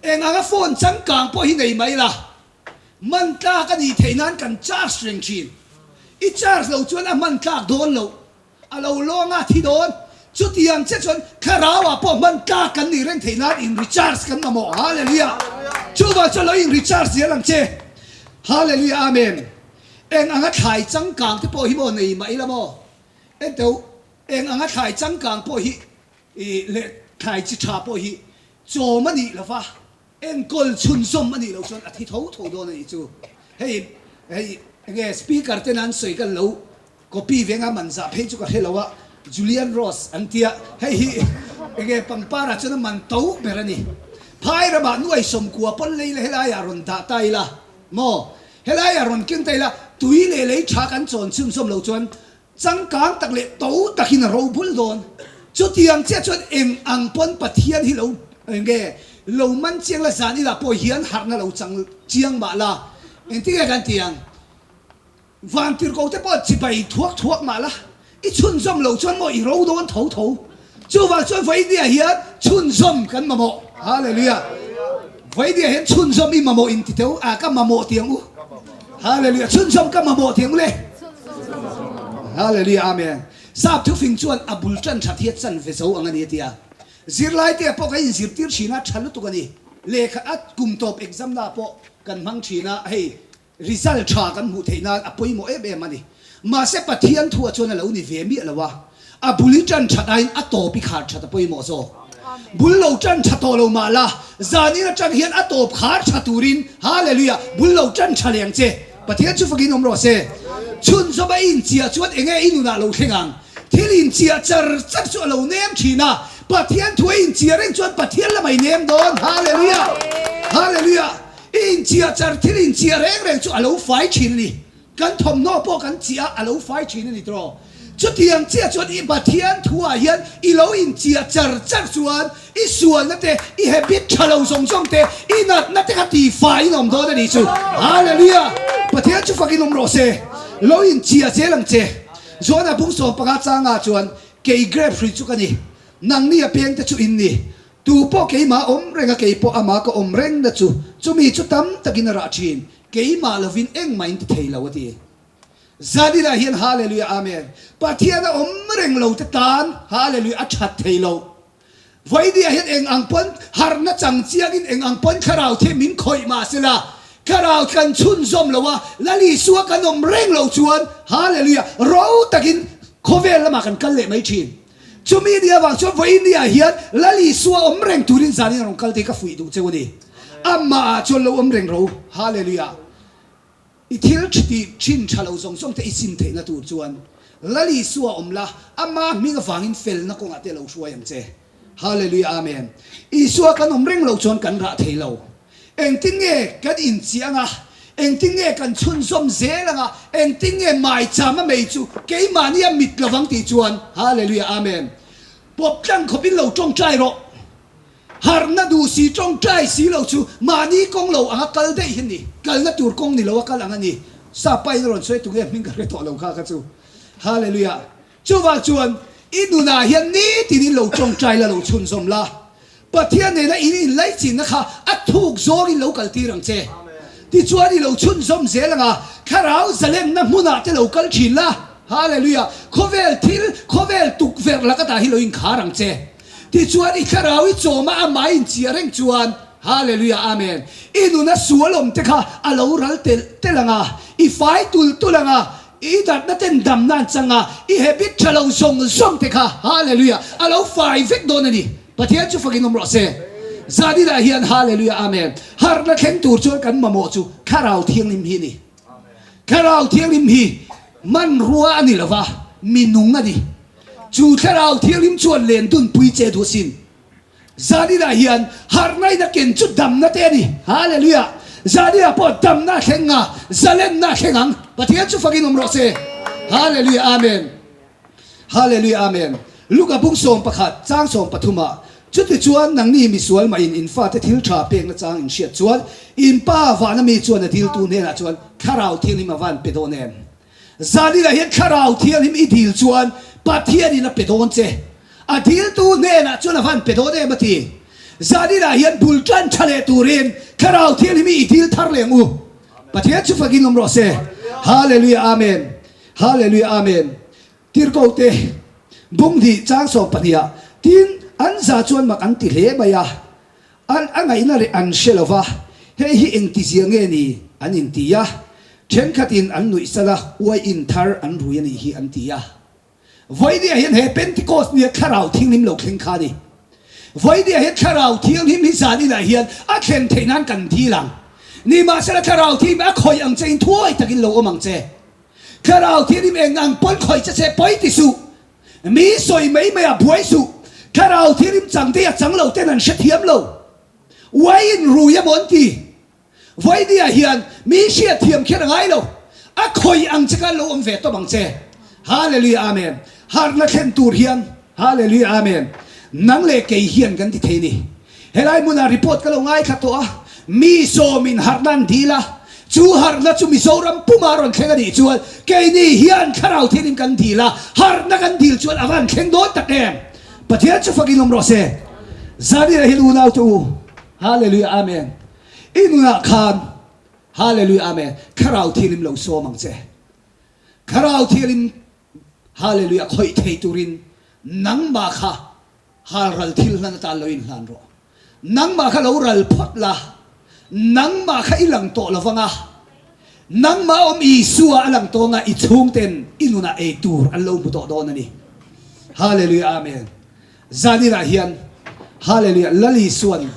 Eng anga phone changkang pawh hi nei mai la. Man tlak a nih theih nan kan charge reng thin. I charge lo chuan a hman tlak dawn loh. A lo lawng a thi dawn. Chutiang che chuan thlarauah pawh hman tlak kan nih reng theih nan in recharge kan mamawh. Hallelujah! Chuvang chuan lo in recharge zel ang che. Hallelujah! Amen! Eng anga thlai changkang te pawh hi maw nei mah ila maw? Enteu, eng anga thlai changkang pawh hi leh thlai chi tha pawh hi chawm a nih lova. Enkawl chhunzawm a nih loh chuan a thi tho tho dawn a nih chu. Hei hei enge speaker ten an sawi ka lo copy ve nga man zah phei chu ka hre lo a, Julian Rose an tia hei hi enge pangpar ah chuan a man to ber a ni. Phai ramah nuai sawmkua pawn lei la helai ah rawn dah ta ila maw helai ah rawn keng ta ila tui leh lei tha kan chawn chhunzawm loh chuan Changkang tak leh to takin a ro bul dawn. Chutiang chiah chuan eng ang pawn Pathian hi lo enge lo man chiang la zan ila pawh hian harhna lo chang chiang mah la. Engtin nge kan ti ang? Vantirhko te pawh chibai thuak thuak mah la, i chhunzawm lo chuan maw i ro dawn tho tho. Chuvang chuan Vawinia hian chhunzawm kan mamawh. Hallelujah! Vawinia hian chhunzawm i mamawh in ti teu a, ka mamawh ti ang u. Hallelujah! Chhunzawm ka mamawh ti ang u le. Hallelujah! Amen! Sap thufing chuan a bul tan that hi a chan ve zo ang a ni a ti a. Zirlai te pawh kan inzirtir thin a, tha lutuk a ni. Lehkha a kum tawp exam na pawh kan hmang thin a, hei Result tha kan hmuh theih nan a pawimawh em em a ni. Mahse Pathian thuah chuan a lo ni ve miah lo a, a bul i tan that aiin a tawp i khar that a pawimawh zawk. Bul lo tan tha tawh lo mah la, zanin atang hian a tawp khar tha turin Hallelujah bul lo tan tha leh ang che. Pathian chu fakin awm rawh se. Chhunzawm a inchiah chuan enge i nunah lo thleng ang? Thil inchiah char char chu a lo nem thin a, Pathian thu a inchiah reng chuan Pathian lamah i nem dawn. Hallelujah! Hallelujah! I inchiah char thil inchiah reng reng chu a lo fai thin a ni. Kan thawmhnaw pawh kan chiah a, a lo fai thin a ni tawh. Chutiang chiah chuan i Pathian thuah hian i lo inchiah char char chuan i sualna te, i habit tha lo zawng zawng te, i natna te kha tifaiin awm dawn a nih chu. Hallelujah! Pathian chu fakin awm rawh se. Lo inchiah zel ang che. Johana bung 15 changah chuan, Kei grape hrui chu ka ni, nangni a pengte chu in ni. Tu pawh keimah awm reng a, kei pawh amah ka awm reng na chu, chumi chu tam takin a rah thin, keimah lovin engmah in ti thei lo a ti. Zanila hian Hallelujah Amen. Pathian a awm reng lo te tan Hallelujah a that thei lo. Vawinia hian eng ang pawn harhna chang chiangin eng ang pawn thlarau the min khawih mah sela, thlarau kan chhunzawm lo a, Lal Isua kan awm reng lo chuan Hallelujah ro takin khawvel lamah kan kal leh mai thin. Chumi ni avang chuan vawiin hian Lal Isua awm reng turin zanin a rawn kal te hi ka fuih duh cheu a ni. Amah ah chuan lo awm reng ro. Hallelujah. I thil tih thin tha lo zawng zawng te i sim theihna tur chuan Lal Isua awm la, ama hming avangin felna kawngah te lo hruai ang che. Hallelujah Amen. Isua kan awm reng lo chuan kan rah thei lo. Engtin nge kan inchiah anga, engtin nge kan chhunzawm zel anga, engtin nge maicham a mei chu keimahni a mit lovang tih chuan Hallelujah Amen. Pawp tlang khawpin lo tawngtai rawh. Harhna duh si tawngtai si lo chu mahni kawng lo anga kal daih hi a ni. Kalna tur kawng ni lo a kal ang a ni. Sapa in a rawn sawi tunge hming ka hre tawh lo kha kha chu. Hallelujah. Chuvang chuan i nunah hian nitin in lo tawngtai la lo chhunzawm la. Pathian nena in inlaichinna kha a thuk zawngin lo kaltir ang che. Tichuan i lo chhunzawm zel anga thlarau zalenna hmunah te lo kal thin la. Hallelujah! Khawvel thil, khawvel tukverh laka tah hi lo inkhar ang che. Tichuan i thlarau i chawma amah inchiah reng chuan, Hallelujah! Amen! I nuna sual awm te kha a lo ral telh telh anga, i fai tulh tulh anga, I darhna ten damna an chang a, i habit tha lo zawng zawng te kha, Hallelujah, a lo fai vek dawn a ni. Pathian chu fakin awm rawh se. Zaninah hian Hallelujah Amen. Harhna thleng tur chuan kan mamawh chu Thlarau Thianghlim hi a ni. Thlarau Thianghlim hi hmanrua a ni lo va, mi nung a ni. Chu Thlarau Thianghlim chuan len dunpui che duh asin. Zaninah hian harhna in a ken chu damna te a ni. Hallelujah! Zaninah pawh damna a thleng nga, zalenna a thleng ang. Pathian chu fakin awm rawh se. Hallelujah! Amen! Hallelujah! Amen! Luka bung 11, chang 13 ah, Chutichuan nangni misual mah in in fate thil tha pekna chang in hriat chuan, in pa vana mi chuan a diltu hnenah chuan Thlarau Thianghlim a van pe dawn em? Zaninah hian Thlarau Thianghlim i dil chuan Pathianin a pe dawn che. A diltu hnenah chuan a van pe dawn em a ti. Zaninah hian bul tan tha leh turin Thlarau Thianghlim hi i dil thar leh ang u. Pathian chu fakin awm rawh se. Hallelujah Amen. Hallelujah Amen. Tirhkoh te bung hnih chang 12 ah tin an za chuan mak an ti hle mai a. An a ngaihna reh an hre lo va, hei hi engtizia nge ni an inti a, thenkhatin an nuih sal a, uaiin thar an rui a nih hi an ti a. Vawinia hian he Pentecost nia Thlarau Thianghlim lo thleng kha a ni. Vawinia hian Thlarau Thianghlim hi zan inah hian a thlen theih nan kan dil ang. Nimahsela Thlarau Thianghlim a khawih ang che in thuai takin lo awm ang che. Thlarau Thianghlim eng ang pawn khawih che che pawi ti suh. Mi sawi mai mai a buai suh. Thlarau thirim chang te a chang lo ten an hrethiam lo. Uaiin rui emaw an ti. Vawinia hian mi hriatthiam kher a ngai lo. A khawi ang che khan lo awm ve tawp ang che. Hallelujah Amen. Harhna thlen tur hian Hallelujah Amen. Nang leh kei hian kan ti thei ni. Helai hmunah report ka lo ngaithla tawh a, mi sawmin harhna an dil a, chu harhna chu Mizoram puma rawn thleng a nih chuan keini hian thlarau thianin kan dil a, harhna kan dil chuan a van thleng dawn tak em? Pathian chu fakin awm rawh se. Zanira hian unau te u, Hallelujah Amen. I nunah khan Hallelujah Amen thlarau thianin lo sawm ang che. Thlarau thianin Hallelujah khawih thei turin nangmah kha Hal ral thil hlan atan lo inhlan rawh. Nangmah kha lo ral phawt la, nangmah kha i lang tawh lo vang a, nangmah awm Isua a lang tawh anga i chhungten i nunah ei tur an lo hmu tawh dawn a ni. Hallelujah Amen. Zaninah hian Hallelujah Lal Isuan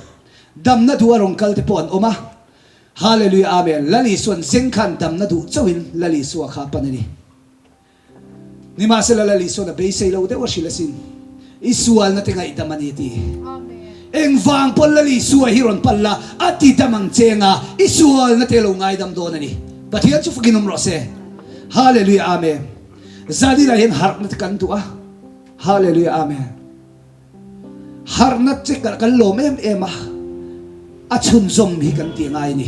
damna duh a rawn kal te pawh an awm a. Hallelujah Amen. Lal Isuan zeng khan damna duh chauhin Lal Isua kha a pan a ni. Nimahsela Lal Isuan a beisei lo deuh a hrilh asin, I sualna te ngaihdam a ni ti. Engvang pawn Lal Isua hi rawn pal la, a ti dam ang che anga i sualna te lo ngaidam dawn a ni. Pathian chu fakin awm rawh se. Hallelujah Amen. Zanina hian harhna te kan duh a. Hallelujah Amen. Harhna che kan lawm em em a, a chhunzawm hi kan tih ngai a ni.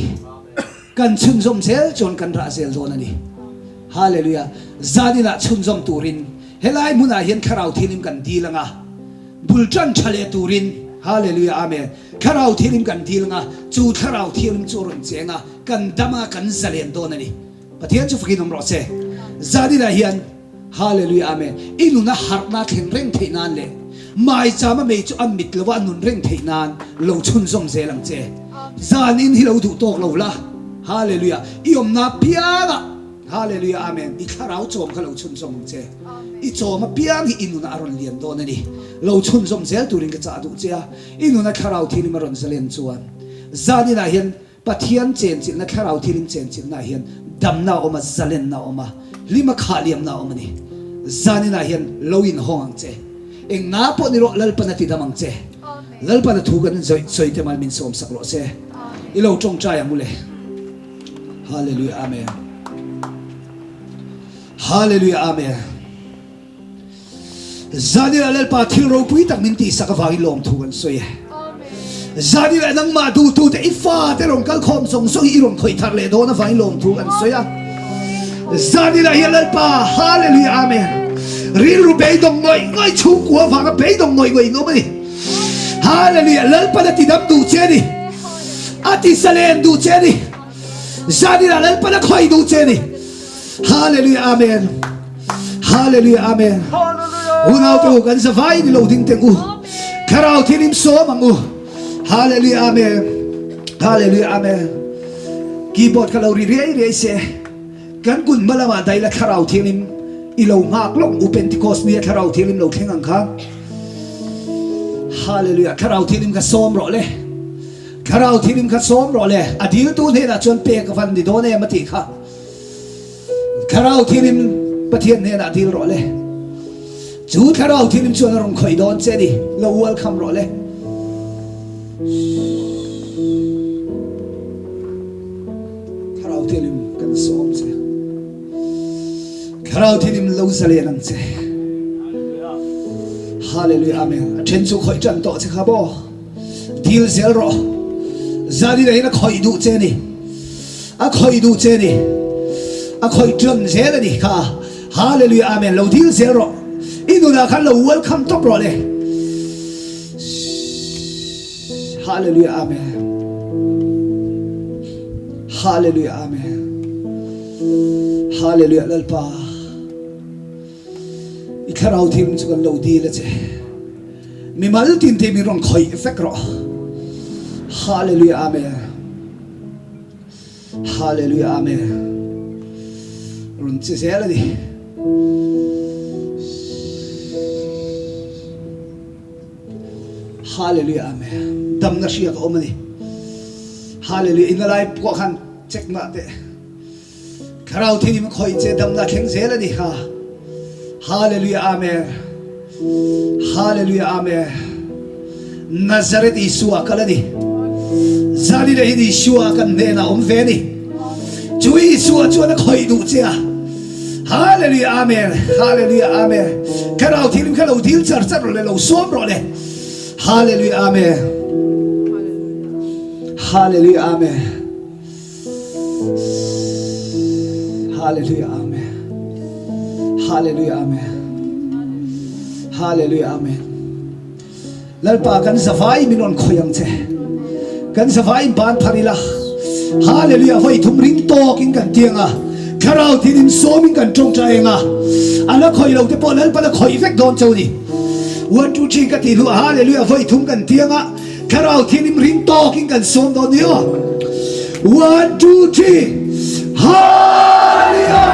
Kan chhunzawm zel chuan kan rah zel dawn a ni. Hallelujah! Zaninah chhunzawm turin helai hmunah hian Thlarau Thianghlim kan dil anga, bul tan tha leh turin, Hallelujah! Amen! Thlarau Thianghlim kan dil anga, chu Thlarau Thianghlim chu a rawn cheng a, kan dam anga kan zalen dawn a ni. Pathian chu fakin awm rawh se. Zaninah hian. Hallelujah Amen. I nun a harhna thleng reng theih nan leh maicham a mei chu a mit lo a nun reng theih nan lo chhunzawm zel ang che. Zan in hi lo duh tawk lo la. Hallelujah. I awmna piangah Hallelujah Amen. I thlarau chawm kha lo chhunzawm ang che. I chawm apiang hi i nunah a rawn lian dawn a ni. Lo chhunzawm zel turin ka chah duh che a. I nuna thlarau thilim a rawn zalen chuan zan inah hian Pathian chenchilhna, thlarau thilim chenchilhna ah hian damna a awm a, zalenna a awm a, hlima khah liamna a awm a ni. Zaninah hian lo inhawng ang che. Eng nga pawh ni rawh, Lalpan a tidam ang che. Lalpan a thu kan sawi te mal min sawmsak rawh se. I lo tawngtai ang u le. Hallelujah Amen. Hallelujah Amen. Zanila Lalpa thil ropui tak min tihsak avangin lawmthu kan sawi e. Zanila nangmah duhtute i fate rawn kal khawm zawng zawng hi i rawn khawih thar leh dawn avangin lawmthu kan sawi a. Zaninah hian Lalpa, Hallelujah Amen. Rilru beidawng ngawih ngawih chhungkua vanga beidawng ngawih ngawih in awm a ni. Hallelujah Lalpan a tidam duh che a ni. A tisalen duh che a ni. Zaninah Lalpan a khawih duh che a ni. Hallelujah Amen. Hallelujah Amen. Unau te u kan zavai ni lo ding teng u. Thlarau thilim sawm ang u. Hallelujah Amen. Hallelujah Amen. Keyboard kha lo ri riai riai se. Kan kun hma lamah daila Thlarau Thianghlim i lo nghak lawk u Pentecost nia Thlarau Thianghlim lo thleng ang kha. Hallelujah Thlarau Thianghlim kha sawm rawh le. Thlarau Thianghlim kha sawm rawh le. A diltu hnenah chuan pek a van ni dawn em a tih kha. Thlarau Thianghlim Pathian hnenah dil rawh le. Chu Thlarau Thianghlim chuan a rawn khawih dawn che ni. Lo welcome rawh le. Thlarau Thianghlim kan sawm che. Thlarau Thianghlim lo zalen ang che. Hallelujah Amen. A then chu khawih tan tawh che kha maw. Dil zel rawh. Zani na hin a khawih duh che ni. A khawih duh che ni. A khawih tan zel a ni kha. Hallelujah Amen. Lo dil zel rawh. I nunah khan lo welcome tawp rawh le. Hallelujah Amen. Hallelujah Amen. Hallelujah Lalpa. I thlarau thim chu kan lo dil a che. Mi mal tin te mi rawn khawih vek rawh. Hallelujah Amen. Hallelujah Amen. Rawn che zel a ni. Hallelujah Amen. Damna hria ka awm a ni. Hallelujah in lai pawh khan check mah teh. Thlarau thianghlim khawih che damna thleng zel a ni kha. Hallelujah Amen. Hallelujah Amen. Nazareth Isua kal a ni. Zani leh hin Isua kan hnenah awm ve a ni. Chu Isua chuan a khawih duh che a. Hallelujah Amen. Hallelujah Amen. Thlarau thianghlim kha lo dil char char rawh le, lo sawm rawh le. Hallelujah Amen. Hallelujah Amen. Hallelujah Amen. Hallelujah Amen. Hallelujah Amen. Lalpa kan zavai min rawn khawih ang che. Kan zavai in ban phar ila. Hallelujah voi thum ring tawk in kan tiang a. Thlarau thin in sawm in kan tawngtai ang a. A la khawih lo te pawh Lalpa la khawih vek dawn cheu ni. 1 2 3 ka ti hnu hallelujah voi thum kan tiang a. Thlarau thin in ring tawk in kan sawm dawn ni aw. 1 2 3 Hallelujah!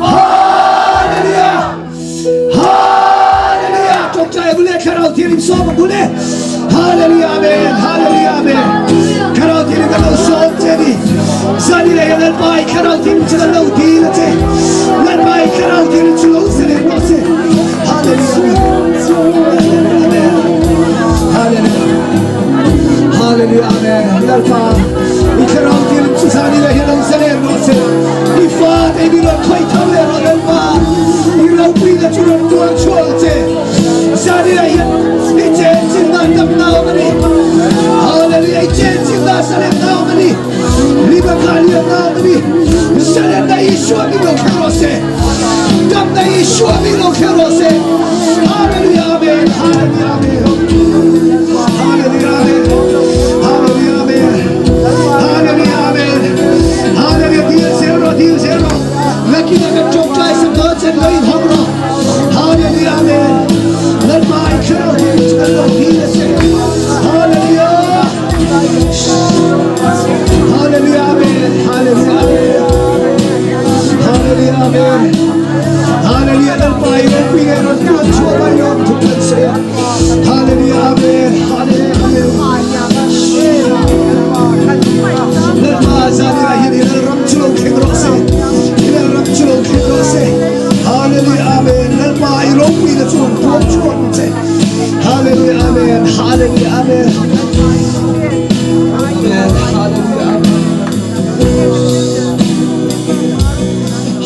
Hallelujah! Hallelujah! Tawngtai bule Thlarau Thianghlim sawm a bule. Hallelujah Amen. Hallelujah Amen. Thlarau Thianghlim kan lo sawm che ni. Zani leh hian Lalpa i Thlarau Thianghlim chu kan lo dil a che. Lalpa i Thlarau Thianghlim chu lo zalen rawh se. Hallelujah Amen. Hallelujah. Hallelujah Amen. Lalpa i Thlarau Thianghlim chu zani leh hian lo zalen rawh se. I fate i rawn khawih tho leh rawh Lalpa. I ropuina chu rawn tuar chhuak ang che. Zanina hian i chen chin nan dam na awm a ni. Hallelujah i chen chin na salem na awm a ni. Lima kha lian na awm a ni. Salem na Isua min lo thleng rawh se. Dam na Isua min lo thleng rawh se. Hallelujah amen. Hallelujah amen. Hallelujah amen. Hallelujah amen. Hallelujah amen. Hallelujah dil zel rawh dil zel rawh. Nakina kan tawngtai sak dawn chen lo in hawng rawh. Hallelujah amen. Lalpa i thlarau thianghlim chu kan lo dil a che. Hallelujah. Hallelujah amen. Hallelujah amen. Hallelujah amen. Hallelujah Lalpa i ropui nge rawn tuan chhuah mai lawm thu kan sawi a. Hallelujah amen. Hallelujah amen. Lalpa zanina hian i lalram chu lo thleng rawh se. I lalram chu lo thleng rawh se. Hallelujah amen. Lalpa i ropuina chu rawn tuam chhuak ang che. Hallelujah amen. Hallelujah amen. Amen. Hallelujah amen.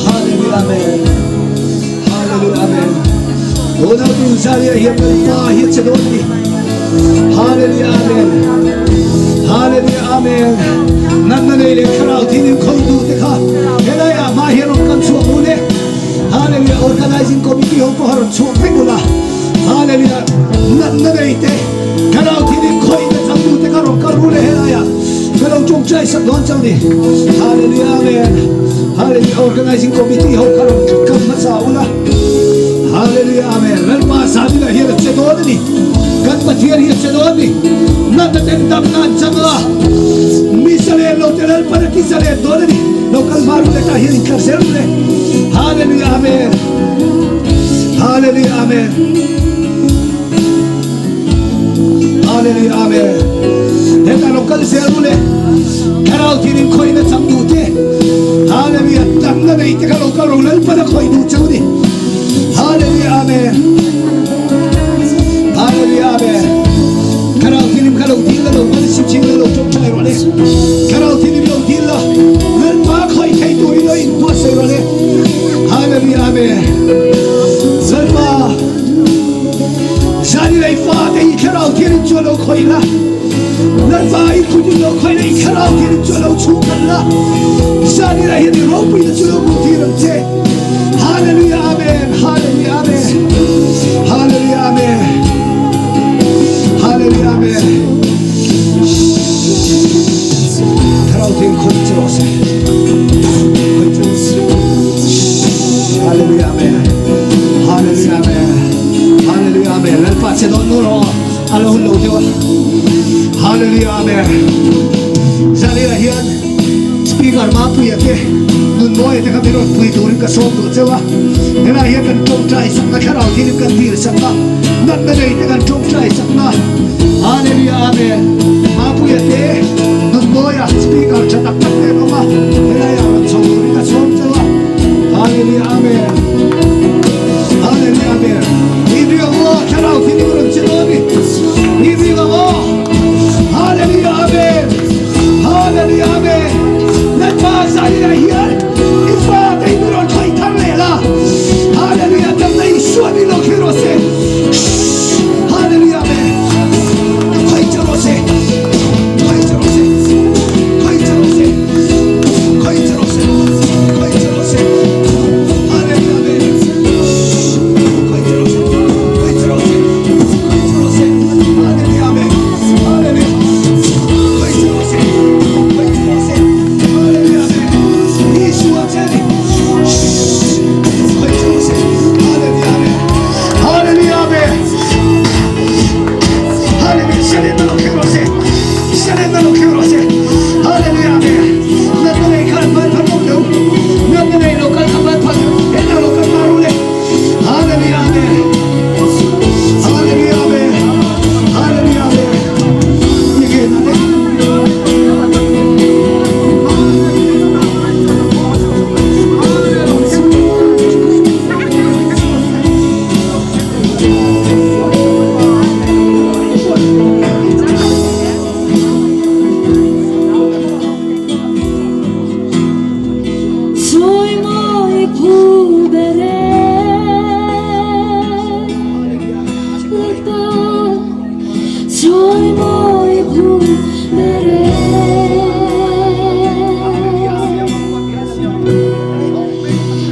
Hallelujah amen. Hallelujah amen. Unau tu zaria hian Lalpa hi a che dawn a ni. Hallelujah Amen Hallelujah Amen Natna nei leh thlarau thinin khawih duh te kha helai ah hma hian rawn kal chhuak u le Hallelujah Organizing Committee ho pawh a rawn chhuak vek ula Hallelujah Natna nei te thlarau thinin khawih na chang duh te kha rawn kal ru le helai ah ka lo tawngtai sak dawn chang ni Hallelujah Amen Hallelujah Organizing Committee ho kha rawn kal hmasa ula Hallelujah Amen Lalpa Zanina hian a che dawn a ni Kan Pathian hi a che dawn a ni Natna ten damna an chang a Mi zalen lo te Lalpan a ti zalen dawn a ni Lo kal hma ru le tah hian intlar zel ru le Hallelujah Amen Hallelujah Amen Hallelujah Amen Hetah lo kal zel ru le Thlarau thil in khawih na chang duh te Hallelujah Damna nei te kha lo kal ro Lalpan a khawih duh cheu ni Hallelujah Amen Hallelujah Amen Thlarau thilim kha lo dil la lo kal sim ching la lo ṭawng ṭhai rawh le Thlarau thilim lo dil la Lalpa khawih thei turin lo in buatsaih rawh le Hallelujah Amen Lalpa Zan i lei fate i thlarau thianin cu a lo khawih la. Lalpa i kut in lo khawih la, i thlarau thianin cu a lo chungkhat la. Zan i lei hin i ropui na cu lo hmu ti ram che. Hallelujah, Amen. Hallelujah, Amen. Hallelujah, Amen. Hallelujah, Amen. Thlarau thian khawih cu rawh seh. Khawih cu. Hallelujah, Amen. Hallelujah, Amen. Hallelujah, Amen. Lalpa che don nu ro alo hun lo deuh a. Hallelujah, Amen. Zalila hian speaker ma pui ate nun mawi te kha min rawn pui turin ka sawm duh cheu a. Helai hian kan tawngtai sakna thlarau thilin kan dil sakna natna nei te kan tawngtai sakna. Hallelujah, Amen. Mapuia te nun mawia speaker tha tak tak te an awm a. Helai ah rawn chho turin ka sawm cheu a. Hallelujah, Amen. Hallelujah, Amen. Ni ri ang aw, thlarau thilin rawn che dawn ni. Ni ri ang aw. Hallelujah, Amen. Hallelujah, Amen. Lalpa zaina hian i fate i rawn thlai thar leh la. Hallelujah, damna Isua ni lo khi rawh se. Hallelujah, Amen. Khoi che rawh se. Khoi che rawh se. Khoi che rawh se. Khoi che rawh se. Khoi che rawh se. Hallelujah, Amen. Khoi che rawh se. Khoi che rawh se. Khoi che rawh se. Hallelujah, Amen. Hallelujah. Khoi che rawh se. Khoi che rawh se. Hallelujah, Amen. Isua che ni. Khoi che rawh se. Hallelujah, Amen. Hallelujah, Amen. Hallelujah. Shalem lo khe rawh se. Shalem lo khe rawh se. Hallelujah, Amen. Natna nei khan ban phat lo deuh. Natna nei lo kal kha ban phat. Hetah lo kal maru le. Hallelujah, Amen. Hallelujah, Amen. Hallelujah, Amen. Ige na le. Sawi mawi phu ber e Lalpa Sawi mawi phu ber e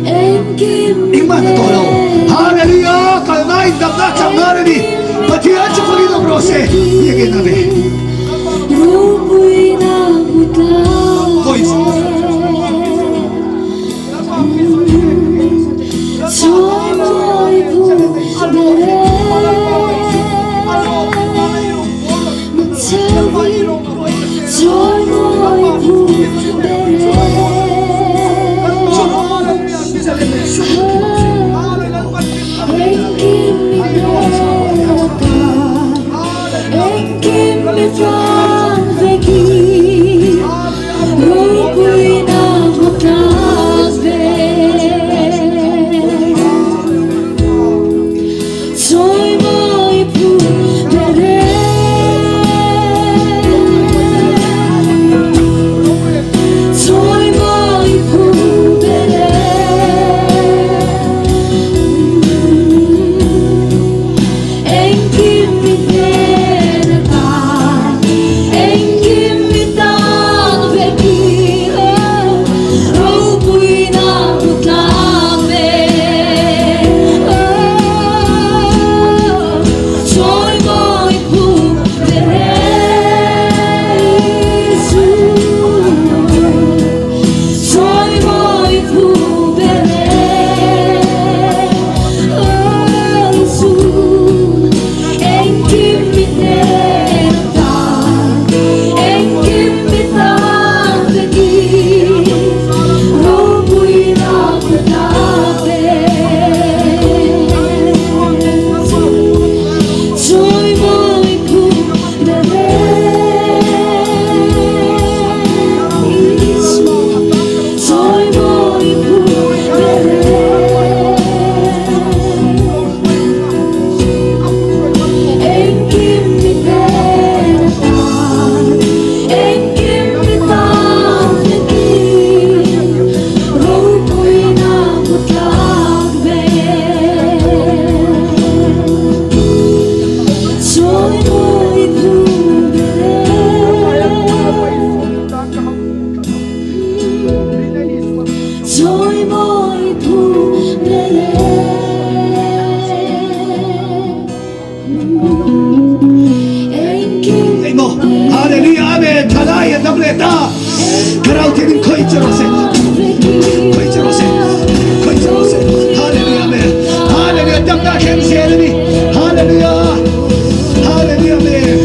Engkim Engmah na tawh lo. Hallelujah! Kalna in damna chang nghal a ni. Pathian chu khawiin awm rawh se. Biakinn a ve. Ropuina hmu tlak e. Sawi mawi phu ber e. Sawi mawi phu ber e. Engkim mi peka, engkim mi tlang veki, ropuina hmu tlak ve. Sawi mawi phu ber e. Sawi mawi phu ber e. Engkim mi peka. Khawih che rawh se. Khawih che rawh se. Khawih che rawh se. Hallelujah amen. Hallelujah damna thleng zel a ni. Hallelujah. Hallelujah amen.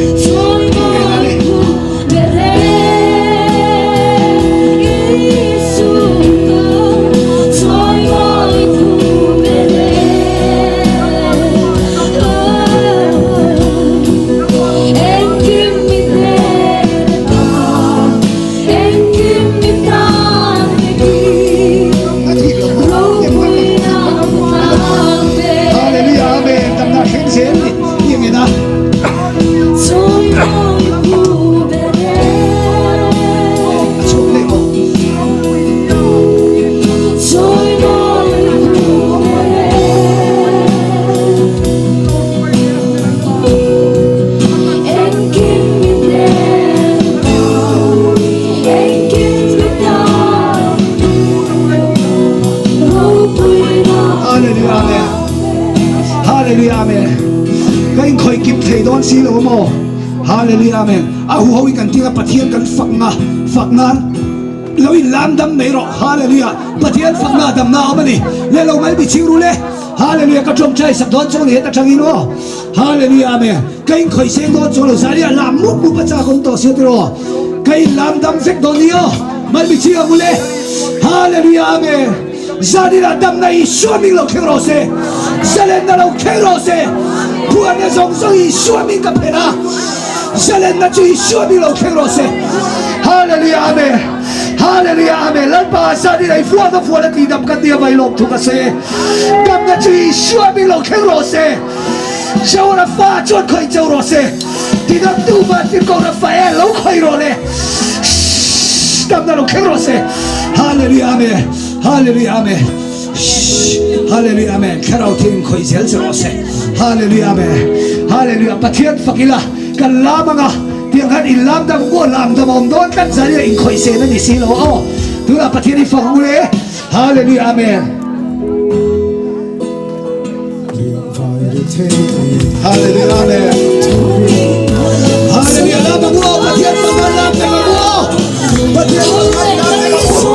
Hallelujah amen damna thleng zel ni tiangin a chhuak leh maw Hallelujah amen Hallelujah amen Ka in khoi kim thei dawn si lo maw Hallelujah amen A hu ho in kan tinga Pathian kan fak nga fak nan lo in lam dam mai rawh Hallelujah Pathian fak na dam na awm ani le lo mal bi ching ru le Hallelujah ka tawngtai sak dawn chuang ni heta tangin aw Hallelujah amen ka in khoi seng dawn chuang lo zaria lam mup mup a chak awm tawh sia tiraw ka in lam dam vek dawn ni aw mal mi ching ang ule Hallelujah amen zanina damna Isua ming lo thleng rawh se zalenna lo thleng rawh se phuarna zawng zawng Isua ming ka phen a zalenna chu Isua ming lo thleng rawh se Hallelujah amen Hallelujah Amen Lalpa zan in ei fual va fual a ti dam kan nia vai lawm thu ka sawi e damna chu Isua hming lo thleng rawh se Cheu Rafa chuan khawih cheu rawh se ti dam tu van tir ko Rafael lo khawih rawh le damna lo thleng rawh se Hallelujah Amen Hallelujah Amen Hallelujah Amen Thlarau thian in khawih zel che rawh se Hallelujah Amen Hallelujah Pathian fak ila kan lam anga Tiang khan in lam dam pawh lam dam a awm dawn tlat zan ila inkhawih sen a ni si lo aw. Tunah Pathian i fak ang ule. Hallelujah Amen. Hallelujah Amen. Hallelujah lam ang u Pathian fak lam dam ang u Pathian fak lam dam ang u.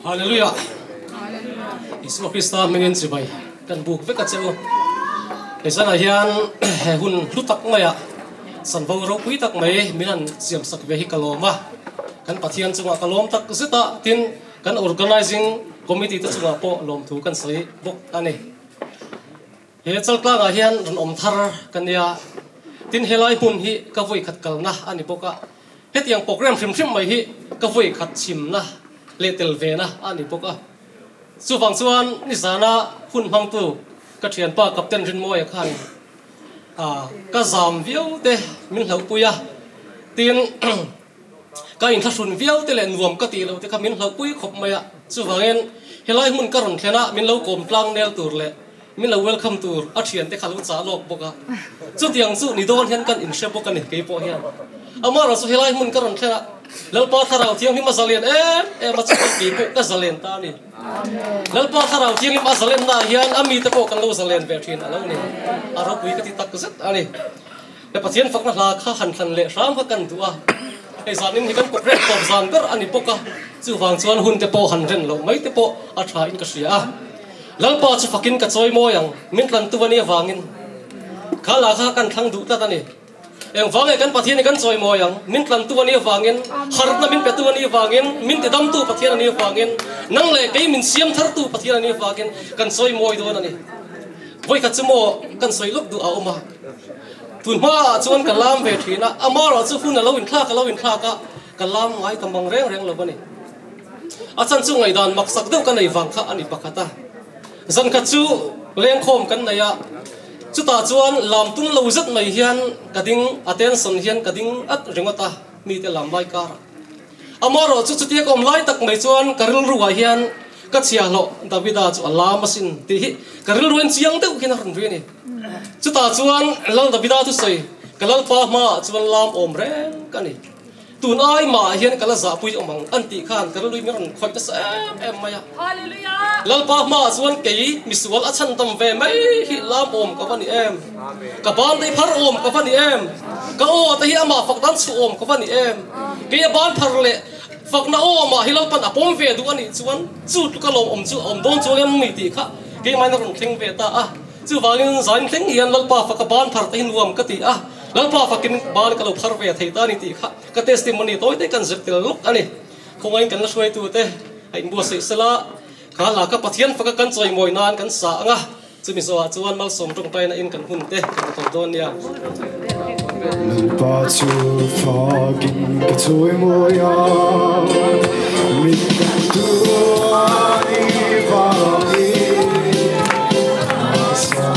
Hallelujah Isua Krista hmingin chibai kan buk vek a che u. Hei zanah hian he hun hlu tak maiah Sanvo ropui tak mai min han siam sak ve hi ka lawm a, kan Pathian chungah ka lawm tak zet a, tin kan Organising Committee te chungah pawh lawmthu kan sawi bawk a ni. He Chaltlangah hian rawn awm thar ka nia, tin helai hmun hi ka vawi khat kalna a ni bawk a, hetiang program hrim hrim mai hi ka vawi khat chhimna leh tel vena a ni bawk a. Chuvang chuan nizana hun hmangtu ka thianpa Captain Rinmawia khan Ka zam viau te min hlauhpui a, tin ka inthlahrun viau te leh nuam ka tih loh te kha min hlauhpui khawp mai a, chuvangin helai hmun ka rawn thlen a min lo kawm tlang nel tur leh min lo welcome tur a thian te kha lo chah lawk bawk a, chutiang chu ni dawn hian kan inhre bawk a ni keipawh hian. Amaherawh chu helai hmun ka rawn thlen a Lalpa Thlarau Thianghlim a zalen em em a chuan keipawh ka zalen ta a ni. Lalpa Thlarau Thianghlim a zalennaah hian a mite pawh kan lo zalen ve thin a lo ni. A ropui ka ti tak zet a ni. He Pathian fakna hla kha han thlan leh hram kha kan duh a, hei zanin hi kan programme tawp zan ber a ni bawk a, chuvang chuan hun te pawh han ren loh mai te pawh a tha in ka hria a. Lalpa chu fakin ka chawi mawi ang, min tlantu a nih avangin kha hla kha kan thlang duh tlat a ni. Engvang nge kan Pathian hi kan chawi mawi ang, min tlantu a nih avangin, harhna min petu a nih avangin, min tidamtu Pathian a nih avangin, nang leh kei min siam thartu Pathian a nih avangin kan chawi mawi dawn a ni. Vawikhat chu maw kan sawi lawk duh a awm a. Tun hmaah chuan ka lam ve thin a, amarawh chu hun a lo inthlak a lo inthlak a, ka lam ngai ta mang reng reng lo a ni. A chan chu ngaihdan maksak deuh ka nei vang kha a ni pakhat a. Zankhat chu lengkhawm kan nei a, chutah chuan lam tum lo zet mai hian ka ding, attention hian ka ding at ringawt a, mite lam lai karah. Amarawh chu chutia ka awm lai tak mai chuan ka rilruah hian ka chhiahhlawh Davida chu a lam asin tih hi ka rilruin chiang deuh hian a rawn ri a ni. Chutah chuan Lal Davida thusawi ka Lalpa hmaah chuan lam awm reng ka ni. Tun ai mahah hian ka la zahpui awm ang an tih khan ka rilui min rawn khawih nasa em em mai a. Lalpa hmaah chuan kei misual a chhandam ve mai hi lam awm ka va ni em? Ka ban te hi phar awm ka va ni em? Ka aw te hi amah fak dan chhuah awm ka va ni em? Kei a ban phar leh fakna aw amah hi Lalpan a pawm ve duh a nih chuan chu tluka lawmawm chu a awm dawn chuang em ni tih kha keimah in a rawn thleng ve ta a. Chuvangin zain thleng hian Lalpa faka ban phar te hi nuam ka ti a, Lalpa fakin ban ka lo phar ve thei ta a ni tih kha ka testimony tawi te kan zir tel lawk a ni. Khawngain kan la hruaitute a inbuatsaih sela, kha hla kha Pathian faka kan chawimawi nan kan sa ang a, chumi zawhah chuan malsawm tawngtaina in kan hun te kan la tawp dawn nia. Lalpa chu fakin ka chawimawi a, min dangtu a ni vangin ka sa.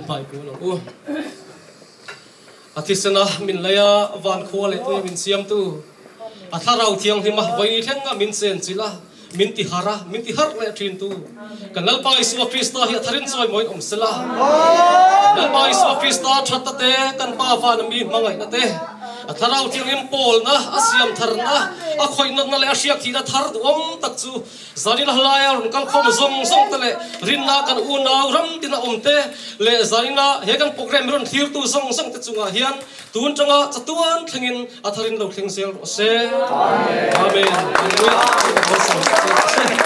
hmai kun ang u. A thisena min lei a, van khua leh tui min siamtu, a thlarau thianghlim a vawi thlenga min chenchilh a, min ti har a, min ti harh leh thintu kan Lalpa Isua Krista hi a tharin chawimawiin awm sela. Lalpa Isua Krista thatna te, kan Pa vana mi hmangaihna te, a thlarau thianghlim pawlna, a siam tharna, a khawihnawtna leh a hriakthihna thar duhawm tak chu Zanina hlaia rawn kal khawm zawng zawng te leh rinna kan unau ram tina awm te leh zanina he kan programme rawn thlirtu zawng zawng te chungah hian tun tanga chatuan thlengin a tharin lo thleng zel rawh se. Amen. Hallelujah.